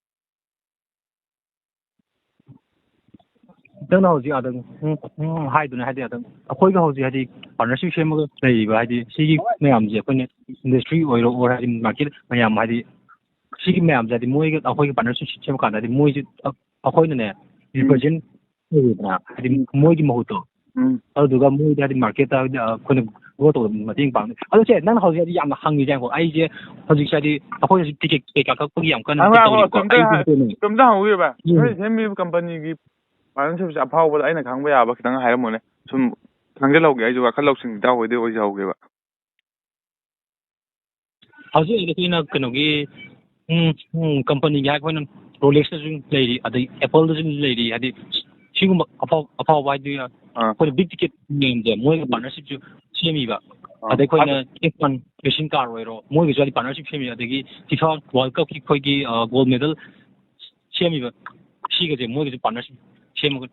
ꯅꯪꯅ ꯍꯧꯖꯤꯛ ꯑꯗ, ꯎꯝ, ꯎꯝ, ꯍꯥꯏꯗꯨꯅ ꯍꯥꯏꯗꯤ ꯑꯗꯨꯝ ꯑꯩꯈꯣꯏꯒ ꯍꯧꯖꯤꯛ ꯍꯥꯏꯗꯤ partnership ꯁꯦꯝꯃꯒ ꯂꯩꯔꯤꯕ ꯍꯥꯏꯗꯤ ꯁꯤꯒꯤ ꯃꯌꯥꯝꯁꯦ ꯑꯩꯈꯣꯏꯅ industry ꯑꯣꯏꯔꯣ or ꯍꯥꯏꯗꯤ market ꯃꯌꯥꯝ ꯍꯥꯏꯗꯤ ꯁꯤꯒꯤ ꯃꯌꯥꯝꯁꯦ ꯍꯥꯏꯗꯤ ꯃꯣꯏꯒ ꯑꯩꯈꯣꯏꯒ partnership ꯁꯦꯝꯃꯀꯥꯟꯗ ꯍꯥꯏꯗꯤ ꯃꯣꯏꯁꯦ ꯑ-, ꯑꯩꯈꯣꯏꯅꯅꯦ ꯎꯝ꯫ Represent ꯇꯧꯔꯦꯗꯅ ꯍꯥꯏꯗꯤ ꯎꯝ꯫ ꯃꯣꯏꯒꯤ ꯃꯍꯨꯠꯇꯣ꯫ ꯎꯝ꯫ ꯑꯗꯨꯗꯨꯒ ꯃꯣꯏꯗ ꯍꯥꯏꯗꯤ market ꯇ ꯍꯥꯏꯗꯤ, ꯑ, ꯑꯩꯈꯣꯏꯅ grow ꯇꯧꯕꯗ ꯃꯇꯦꯡ ꯄꯥꯡꯅꯤ꯫ ꯑꯗꯣ ꯁꯦ, ꯅꯪꯅ ꯍꯧꯖꯤꯛ ꯍꯥꯏꯗꯤ ꯌꯥꯝꯅ ꯍꯪꯉꯤꯁꯦ ꯌꯦꯡꯉꯣ, ꯑꯩꯁꯦ ꯍꯧꯖꯤꯛꯁꯦ ꯍꯥꯏꯗꯤ ꯑꯩꯈꯣꯏ ꯍꯧꯖꯤꯛ ticket ꯀꯩꯀꯥ ꯀꯛꯄꯒꯤ ꯌꯥꯝ ꯀꯟꯅ ꯉꯥꯏꯈꯣ, ꯉꯥꯏꯈꯣ, ꯇꯧꯔꯤꯕꯀꯣ꯫ ꯀꯩꯝꯇ ꯑꯩꯁꯦ ꯍꯥꯏ-, ꯍꯥꯏꯗꯣꯏꯅꯦ꯫ ꯀꯩꯝꯇ ꯍꯪꯍꯧꯒꯦꯕ꯫ ꯎꯝ꯫ ꯅꯣꯏ ꯁꯦꯝꯃꯤꯕ company ꯒꯤ partnership ꯁꯦ ꯑꯐꯥꯎꯕꯗ ꯑꯩꯅ ꯈꯪꯕ ꯌꯥꯕ ꯈꯤꯇꯪ ꯍꯥꯏꯔꯝꯃꯨꯅꯦ꯫ ꯁꯨꯝ ꯈꯪꯖꯤꯜꯍꯧꯒꯦ ꯑꯩꯁꯨ, ꯋꯥꯈꯜ ꯂꯧꯁꯤꯡ ꯏꯇꯥꯎ ꯍꯣꯏꯗꯩ ꯑꯣꯏꯖꯍꯧꯒꯦꯕ꯫ ꯍꯧꯖꯤꯛ ꯍꯧꯖꯤꯛ ꯑꯩꯈꯣꯏꯅ ꯀꯩꯅꯣꯒꯤ, ꯎꯝ, ꯎꯝ, company ꯒꯤ ꯍꯥꯏꯔ ꯑꯩꯈꯣꯏꯅ Rolex ꯇꯁꯨ ꯂꯩꯔꯤ, ꯑꯗꯩ Apple ꯗꯁꯨ ꯂꯩꯔꯤ, ꯍꯥꯏꯗꯤ ꯁꯤꯒꯨꯝꯕ ꯑꯐꯥꯎ-, ꯑꯐꯥꯎꯕ ꯍꯥꯏꯗꯤ ꯑꯥ꯫ ꯑꯩꯈꯣꯏꯅ big ticket ꯃꯌꯥꯝꯁꯦ ꯃꯣꯏꯒ ꯎꯝ꯫ Partnership ꯁꯨ ꯁꯦꯝꯃꯤꯕ꯫ ꯑꯥ꯫ ꯑꯗꯩ ꯑꯩꯈꯣꯏꯅ ꯑꯗꯨ F one racing car ꯑꯣꯏꯔꯣ, ꯃꯣꯏꯒꯤꯁꯨ ꯍꯥꯏꯗꯤ partnership ꯁꯦꯝꯃꯤ, ꯑꯗꯒꯤ FIFA World Cup ꯀꯤ ꯑꯩꯈꯣꯏꯒꯤ, ꯑ, gold medal ꯁꯦꯝꯃꯤꯕ ꯁꯤꯒꯁꯦ ꯃꯣꯏꯒꯁꯨ partnership ꯁꯦꯝꯃꯒ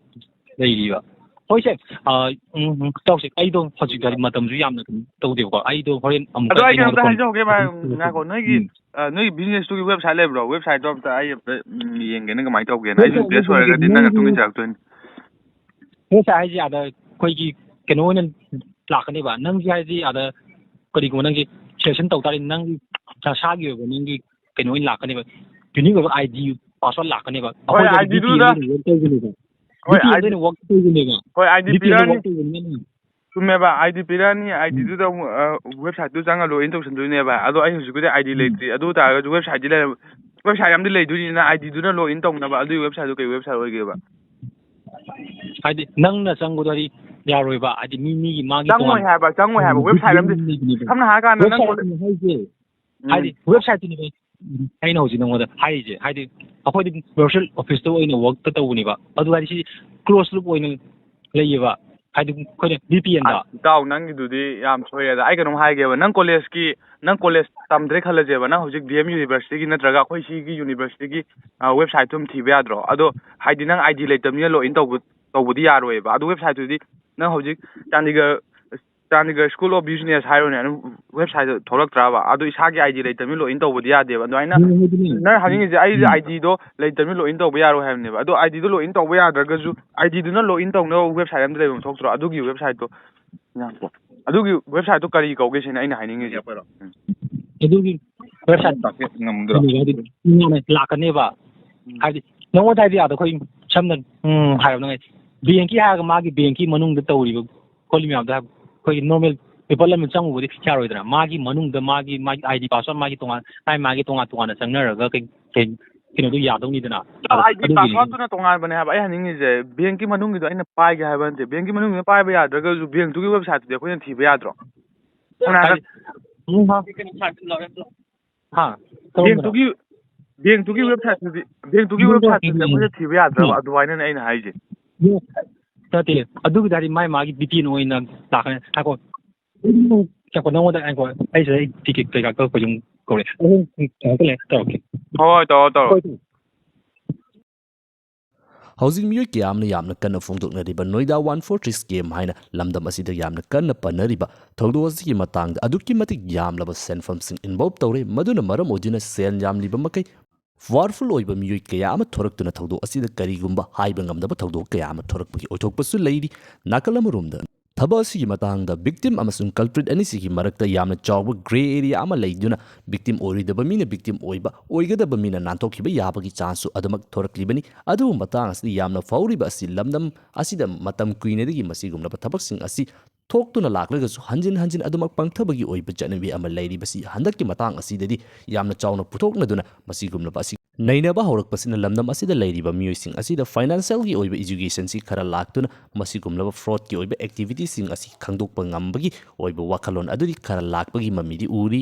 ꯂꯩꯔꯤꯕ꯫ ꯍꯣꯏꯁꯦ꯫ ꯑ, ꯎꯝ, ꯎꯝ, ꯇꯧꯁꯦ꯫ ꯑꯩꯗꯣ ꯍꯧꯖꯤꯛ ꯍꯥꯏꯗꯤ ꯃꯇꯝꯁꯨ ꯌꯥꯝꯅ ꯀꯩꯅꯣ ꯇꯧꯗꯦꯕꯀꯣ꯫ ꯑꯩꯗꯣ ꯍꯣꯔꯦꯟ ꯑꯃꯨꯛ ꯑꯗꯣ ꯑꯩ ꯑꯩ ꯀꯩꯅꯣꯝꯇ ꯅꯉꯣꯟꯗ phone ꯍꯥꯏꯖꯍꯧꯒꯦ ꯚꯥꯏ꯫ ꯎꯝ꯫ ꯉꯥꯏꯈꯣ, ꯅꯣꯏꯒꯤ, ꯎꯝ꯫ ꯑ, ꯅꯣꯏꯒꯤ business ꯇꯨꯒꯤ website ꯂꯩꯕ꯭ꯔꯣ? Website ꯇꯣ ꯑꯝꯇ ꯑꯩ ꯑꯝꯇ, ꯎꯝ, ꯌꯦꯡꯒꯦꯅꯦ ꯀꯃꯥꯏꯅ ꯇꯧꯒꯦꯅ꯫ ꯑꯩꯁꯨ website interest ꯂꯩꯕꯗꯤ ꯑꯣꯏꯔꯒꯗꯤ ꯅꯪꯒꯤ ꯅꯪ ꯃꯇꯨꯡ ꯏꯟꯖꯔꯛꯇꯣꯏꯅꯤ꯫ Website ꯍꯥꯏꯁꯦ ꯑꯥꯗ ꯑꯩꯈꯣꯏꯒꯤ ꯀꯩꯅꯣ ꯑꯣꯏꯅ ꯂꯥꯛꯀꯅꯦꯕ꯫ ꯅꯪꯁꯦ ꯍꯥꯏꯗꯤ ꯑꯥꯗ ꯀꯔꯤꯒꯨꯝꯕ ꯅꯪꯒꯤ session ꯇꯧ ꯇꯥꯔꯗꯤ ꯅꯪꯒꯤ ꯅꯁꯥꯒꯤ ꯑꯣꯏꯕ ꯅꯪꯒꯤ ꯀꯩꯅꯣ ꯑꯣꯏꯅ ꯂꯥꯛꯀꯅꯦꯕ꯫ Unique ꯑꯣꯏꯕ ID, password ꯂꯥꯛꯀꯅꯦꯕ꯫ ꯍꯣꯏ, ꯑꯩꯈꯣꯏꯗꯗꯤ ID ꯗꯨꯗ꯫ VPN ꯑꯣꯏꯅ work ꯇꯧꯕꯅꯦꯕ꯫ ꯍꯣꯏ, VPN ID ꯑꯣꯏꯅ work ꯇꯧꯕꯅꯦꯕ꯫ ꯍꯣꯏ, ID VPN ꯗ ꯄꯤꯔꯛꯑꯅꯤ꯫ Work ꯇꯧꯕꯅꯤꯅ꯫ ꯆꯨꯝꯃꯦꯕ, ID ꯄꯤꯔꯛꯑꯅꯤ, ID ꯎꯝ꯫ ꯗꯨꯗ ꯑꯃꯨꯛ, ꯑ, website ꯇꯨ ꯆꯪꯉ login ꯇꯧꯁꯟꯗꯣꯏꯅꯦꯕ꯫ ꯑꯗꯣ ꯑꯩ ꯍꯧꯖꯤꯛꯄꯨꯗꯤ ID ꯎꯝ꯫ ꯂꯩꯇ꯭ꯔꯤ꯫ ꯑꯗꯨ ꯑꯣꯏ ꯇꯥꯔꯒꯁꯨ website ꯇꯤ ꯂꯩꯔ-, website ꯑꯃꯗꯤ ꯂꯩꯗꯣꯏꯅꯤꯅ ID ꯗꯨꯅ login ꯇꯧꯅꯕ꯫ ꯑꯗꯨꯒꯤ website ꯇꯨ ꯀꯩ website ꯑꯣꯏꯒꯦꯕ? ꯍꯥꯏꯗꯤ ꯅꯪꯅ ꯆꯪꯕꯗꯣ ꯍꯥꯏꯗꯤ ꯌꯥꯔꯣꯏꯕ꯫ ꯍꯥꯏꯗꯤ ꯃꯤ, ꯃꯤꯒꯤ ꯃꯥꯒꯤ ꯆꯪꯉꯣꯏ ꯇꯣꯉꯥꯟ-, ꯍꯥꯏꯕ, ꯆꯪꯉꯣꯏ ꯍꯥꯏꯕ꯫ ꯎꯝ, ꯋꯦꯕꯁꯥꯏꯠ ꯑꯃꯗꯤ, ꯂꯩꯕꯅꯦꯕ꯫ ꯁꯝꯅ ꯍꯥꯏꯔꯀꯥꯟꯗ ꯅꯪ ꯋꯦꯕꯁꯥꯏꯠ ꯀꯣꯂꯦꯖ ꯑꯃ ꯍꯥꯏꯁꯦ, ꯎꯝ꯫ ꯍꯥꯏꯗꯤ ꯋꯦꯕꯁꯥꯏꯠꯇꯨꯅꯦꯕ ꯑꯩꯅ ꯍꯧꯖꯤꯛ ꯅꯉꯣꯟꯗ ꯍꯥꯏꯔꯤꯁꯦ꯫ ꯍꯥꯏꯗꯤ ꯑꯩꯈꯣꯏꯗꯤ commercial office ꯇ ꯑꯣꯏꯅ work ꯇ ꯇꯧꯕꯅꯦꯕ꯫ ꯑꯗꯨ ꯍꯥꯏꯗꯤ ꯁꯤ close loop ꯑꯣꯏꯅ ꯂꯩꯌꯦꯕ꯫ ꯍꯥꯏꯗꯤ ꯑꯩꯈꯣꯏꯅ VPN ꯗ꯫ ꯑꯁ, ꯏꯇꯥꯎ, ꯅꯪꯒꯤꯗꯨꯗꯤ ꯌꯥꯝ ꯁꯣꯏꯔꯦꯗ꯫ ꯑꯩ ꯀꯩꯅꯣꯝ ꯍꯥꯏꯒꯦꯕ, ꯅꯪ ꯀꯣꯂꯦꯖꯀꯤ, ꯅꯪ ꯀꯣꯂꯦꯖ ꯇꯝꯗ꯭ꯔꯦ ꯈꯜꯂꯁꯦꯕ, ꯅꯪ ꯍꯧꯖꯤꯛ DM University ꯒꯤ ꯅꯠꯇ꯭ꯔꯒ ꯑꯩꯈꯣꯏ ꯁꯤꯒꯤ university ꯒꯤ, ꯑ, ꯋꯦꯕꯁꯥꯏꯠꯇꯨ ꯑꯗꯨꯝ ꯊꯤꯕ ꯌꯥꯗ꯭ꯔꯣ? ꯑꯗꯣ ꯍꯥꯏꯗꯤ ꯅꯪ ID ꯂꯩꯇꯕꯅꯤꯅ login ꯇꯧꯕ, ꯇꯧꯕꯗꯤ ꯌꯥꯔꯣꯏꯕ꯫ ꯑꯗꯨ ꯋꯦꯕꯁꯥꯏꯠꯇꯨꯗꯤ ꯅꯪ ꯍꯧꯖꯤꯛ Chandigarh, Chandigarh School of Business ꯍꯥꯏꯔꯣꯅꯦ, ꯑꯗꯨꯝ ꯋꯦꯕꯁꯥꯏꯠꯇ ꯊꯣꯛꯂꯛꯇ꯭ꯔꯕ? ꯑꯗꯨ ꯏꯁꯥꯒꯤ ID ꯂꯩꯇꯕꯅꯤꯅ login ꯇꯧꯕꯗꯤ ꯌꯥꯗꯦꯕ꯫ ꯑꯗꯨꯃꯥꯏꯅ ꯎꯝ, ꯑꯗꯨꯅꯦ꯫ ꯅꯪ ꯍꯥꯏꯅꯤꯡꯉꯤꯁꯦ ꯑꯩꯁꯦ ꯎꯝ꯫ ID ꯗꯣ ꯂꯩꯇꯕꯅꯤꯅ login ꯇꯧꯕ ꯌꯥꯔꯣꯏ ꯍꯥꯏꯕꯅꯦꯕ꯫ ꯑꯗꯣ ID ꯗꯣ login ꯇꯧꯕ ꯌꯥꯗ꯭ꯔꯒꯁꯨ, ID ꯗꯨꯅ login ꯇꯧꯅꯕ ꯋꯦꯕꯁꯥꯏꯠ ꯑꯃꯗꯤ ꯂꯩꯐꯝ ꯊꯣꯛꯇ꯭ꯔꯣ? ꯑꯗꯨꯒꯤ ꯋꯦꯕꯁꯥꯏꯠꯇꯣ, ꯉꯥꯏꯈꯣ꯫ ꯑꯗꯨꯒꯤ ꯋꯦꯕꯁꯥꯏꯠꯇꯣ ꯀꯔꯤ ꯀꯧꯒꯦ ꯁꯤꯅꯤ ꯑꯩꯅ ꯍꯥꯏꯅꯤꯡꯉꯤꯁꯦ꯫ ꯎꯝ꯫ ꯑꯗꯨꯒꯤ ꯋꯦꯕꯁꯥꯏꯠ ꯇꯥꯛꯀꯦ ꯉꯝꯗ꯭ꯔꯣ? ꯍꯥꯏꯗꯤ ꯇꯣꯉꯥꯟꯅ ꯂꯥꯛꯀꯅꯦꯕ꯫ ꯎꯝ꯫ ꯍꯥꯏꯗꯤ ꯅꯉꯣꯟꯗ ꯍꯥꯏꯗꯤ ꯑꯥꯗ ꯑꯩꯈꯣꯏ ꯁꯝꯅ, ꯎꯝ, ꯍꯥꯏꯔꯕꯗ ꯉꯥꯏ, ꯕꯦꯡꯀꯤ ꯍꯥꯏꯔꯒ ꯃꯥꯒꯤ ꯕꯦꯡꯀꯤ ꯃꯅꯨꯡꯗ ꯇꯧꯔꯤꯕ ꯈꯣꯠꯂꯤ ꯃꯌꯥꯝꯗꯣ ꯍꯥꯏꯕ, ꯑꯩꯈꯣꯏꯒꯤ normal people ꯑꯃ ꯆꯪꯉꯨꯕꯗꯤ ꯌꯥꯔꯣꯏꯗꯅ꯫ ꯃꯥꯒꯤ ꯃꯅꯨꯡꯗ ꯃꯥꯒꯤ, ꯃꯥꯒꯤ ID password ꯃꯥꯒꯤ ꯇꯣꯉꯥꯟ, ꯃꯥꯒꯤ, ꯃꯥꯒꯤ ꯇꯣꯉꯥꯟ ꯇꯣꯉꯥꯟꯅ ꯆꯪꯅꯔꯒ ꯀꯩ, ꯀꯩ, ꯀꯩꯅꯣꯗꯣ ꯌꯥꯗꯧꯅꯤꯗꯅ꯫ ꯑꯗꯣ ꯑꯗꯨꯒꯤꯅꯤ꯫ ID password ꯇꯨꯅ ꯇꯣꯉꯥꯟꯕꯅꯦ ꯍꯥꯏꯕ꯫ ꯑꯩ ꯍꯥꯏꯅꯤꯡꯉꯤꯁꯦ, ꯕꯦꯡꯀꯤ ꯃꯅꯨꯡꯒꯤꯗꯣ ꯑꯩꯅ ꯄꯥꯏꯒꯦ ꯍꯥꯏꯕ ꯅꯠꯇꯦ꯫ ꯕꯦꯡꯀꯤ ꯃꯅꯨꯡꯒꯤꯗꯣ ꯄꯥꯏꯕ ꯌꯥꯗ꯭ꯔꯒꯁꯨ ꯕꯦꯡꯇꯨꯒꯤ ꯋꯦꯕꯁꯥꯏꯠꯇꯨꯗꯤ ꯑꯩꯈꯣꯏꯅ ꯊꯤꯕ ꯌꯥꯗ꯭ꯔꯣ? ꯁꯝꯅ ꯍꯥꯏꯔꯕꯗ ꯍꯥꯏꯗꯤ, ꯎꯝ, ꯍꯥ꯫ ꯍꯥ? ꯀꯔꯝꯕꯅꯣ? ꯕꯦꯡꯇꯨꯒꯤ, ꯕꯦꯡꯇꯨꯒꯤ ꯋꯦꯕꯁꯥꯏꯠꯇꯨꯗꯤ, ꯕꯦꯡꯇꯨꯒꯤ ꯕꯦꯡꯇꯣ ꯋꯦꯕꯁꯥꯏꯠꯇꯨꯗꯤ ꯍꯥꯏꯗꯤ, ꯑꯩꯈꯣꯏꯅ ꯊꯤꯕ ꯌꯥꯗ꯭ꯔꯕ? ꯎꯝ꯫ ꯑꯗꯨꯃꯥꯏꯅꯅꯦ ꯑꯩꯅ ꯍꯥꯏꯁꯦ꯫ ꯅꯠꯇꯦ, ꯑꯗꯨꯒꯤꯗꯤ ꯍꯥꯏꯗꯤ ꯃꯥꯏ ꯃꯥꯒꯤ VPN ꯑꯣꯏꯅ ꯂꯥꯛꯀꯅꯤ꯫ ꯉꯥꯏꯈꯣ꯫ ꯉꯥꯏꯈꯣ, ꯅꯉꯣꯟꯗ ꯉꯥꯏꯈꯣ꯫ ꯑꯩꯁꯤꯗ ꯑꯩ ꯇꯤꯀꯦꯠ ꯀꯩꯀꯥ ꯀꯛꯄꯁꯨ ꯑꯃꯨꯛ ꯀꯧꯔꯛꯑꯦ꯫ ꯑꯗꯨꯝ ꯉꯥꯏꯍꯥꯛ ꯂꯩꯔ ꯇꯧꯔꯛꯀꯦ꯫ ꯍꯣꯏ, ꯍꯣꯏ, ꯇꯧꯔꯣ, ꯇꯧꯔꯣ꯫ ꯍꯣꯏ, ꯇꯧꯔꯣ꯫ ꯍꯧꯖꯤꯛ ꯃꯤꯑꯣꯏ ꯀꯌꯥ ꯑꯃꯅ ꯌꯥꯝꯅ ꯀꯟꯅ ꯐꯣꯡꯗꯣꯛꯅꯔꯤꯕ ꯅꯣꯏꯗꯥ ꯋꯥꯟ ꯐꯣꯔ ꯊ꯭ꯔꯤ ꯁ꯭ꯀꯦꯝ ꯍꯥꯏꯅ ꯂꯝꯗꯝ ꯑꯁꯤꯗ ꯌꯥꯝꯅ ꯀꯟꯅ ꯄꯟꯅꯔꯤꯕ ꯊꯧꯗꯣꯛ ꯑꯁꯤꯒꯤ ꯃꯇꯥꯡꯗ ꯑꯗꯨꯛꯀꯤ ꯃꯇꯤꯛ ꯌꯥꯝꯂꯕ ꯁꯦꯟꯐꯝꯁꯤꯡ ꯏꯟꯚꯣꯜꯕ ꯇꯧꯔꯦ꯫ ꯃꯗꯨꯅ ꯃꯔꯝ ꯑꯣꯏꯗꯨꯅ ꯁꯦꯜ ꯌꯥꯝꯂꯤꯕ ꯃꯈꯩ ꯄꯥꯋꯔꯐꯨꯜ ꯑꯣꯏꯕ ꯃꯤꯑꯣꯏ ꯀꯌꯥ ꯑꯃ ꯊꯣꯔꯛꯇꯨꯅ ꯊꯧꯗꯣꯛ ꯑꯁꯤꯗ ꯀꯔꯤꯒꯨꯝꯕ ꯍꯥꯏꯕ ꯉꯝꯗꯕ ꯊꯧꯗꯣꯛ ꯀꯌꯥ ꯑꯃ ꯊꯣꯔꯛꯄꯒꯤ ꯑꯣꯏꯊꯣꯛꯄꯁꯨ ꯂꯩꯔꯤ꯫ ꯅꯥꯀꯜ ꯑꯃꯔꯣꯝꯗ ꯊꯕꯛ ꯑꯁꯤꯒꯤ ꯃꯇꯥꯡꯗ ꯚꯤꯛꯇꯤꯝ ꯑꯃꯁꯨꯡ ꯀꯜꯄ꯭ꯔꯤꯠ ꯑꯅꯤꯁꯤꯒꯤ ꯃꯔꯛꯇ ꯌꯥꯝꯅ ꯆꯥꯎꯕ ꯒ꯭ꯔꯦ ꯑꯦꯔꯤꯌꯥ ꯑꯃ ꯂꯩꯗꯨꯅ ꯚꯤꯛꯇꯤꯝ ꯑꯣꯏꯔꯣꯏꯗꯕ ꯃꯤꯅ ꯚꯤꯛꯇꯤꯝ ꯑꯣꯏꯕ, ꯑꯣꯏꯒꯗꯕ ꯃꯤꯅ ꯅꯥꯟꯊꯣꯛꯈꯤꯕ ꯌꯥꯕꯒꯤ ꯆꯥꯟꯁꯁꯨ ꯑꯗꯨꯃꯛ ꯊꯣꯔꯛꯂꯤꯕꯅꯤ꯫ ꯑꯗꯨꯕꯨ ꯃꯇꯥꯡ ꯑꯁꯤꯗ ꯌꯥꯝꯅ ꯐꯥꯎꯔꯤꯕ ꯑꯁꯤ ꯂꯝꯗꯝ ꯑꯁꯤꯗ ꯃꯇꯝ ꯀꯨꯏꯅꯗꯒꯤ ꯃꯁꯤꯒꯨꯝꯂꯕ ꯊꯕꯛꯁꯤꯡ ꯑꯁꯤ ꯊꯣꯛꯇꯨꯅ ꯂꯥꯛꯂꯒꯁꯨ ꯍꯟꯖꯤꯟ ꯍꯟꯖꯤꯟ ꯑꯗꯨꯃꯛ ꯄꯥꯡꯊꯕꯒꯤ ꯑꯣꯏꯕ ꯆꯠꯅꯕꯤ ꯑꯃ ꯂꯩꯔꯤꯕꯁꯤ ꯍꯟꯗꯛꯀꯤ ꯃꯇꯥꯡ ꯑꯁꯤꯗꯗꯤ ꯌꯥꯝꯅ ꯆꯥꯎꯅ ꯄꯨꯊꯣꯛꯅꯗꯨꯅ ꯃꯁꯤꯒꯨꯝꯂꯕ ꯑꯁꯤ ꯅꯩꯅꯕ ꯍꯧꯔꯛꯄꯁꯤꯅ ꯂꯝꯗꯝ ꯑꯁꯤꯗ ꯂꯩꯔꯤꯕ ꯃꯤꯑꯣꯏꯁꯤꯡ ꯑꯁꯤꯗ ꯐꯥꯏꯅꯥꯟꯁꯤꯌꯦꯜꯒꯤ ꯑꯣꯏꯕ ꯏꯖꯨꯀꯦꯁꯟꯁꯤ ꯈꯔ ꯂꯥꯛꯇꯨꯅ ꯃꯁꯤꯒꯨꯝꯂꯕ ꯐ꯭ꯔꯣꯗꯀꯤ ꯑꯣꯏꯕ ꯑꯦꯛꯇꯤꯚꯤꯇꯤꯁꯤꯡ ꯑꯁꯤ ꯈꯪꯗꯣꯛꯄ ꯉꯝꯕꯒꯤ ꯑꯣꯏꯕ ꯋꯥꯈꯜꯂꯣꯟ ꯑꯗꯨꯗꯤ ꯈꯔ ꯂꯥꯛꯄꯒꯤ ꯃꯃꯤꯗꯤ ꯎꯔꯤ꯫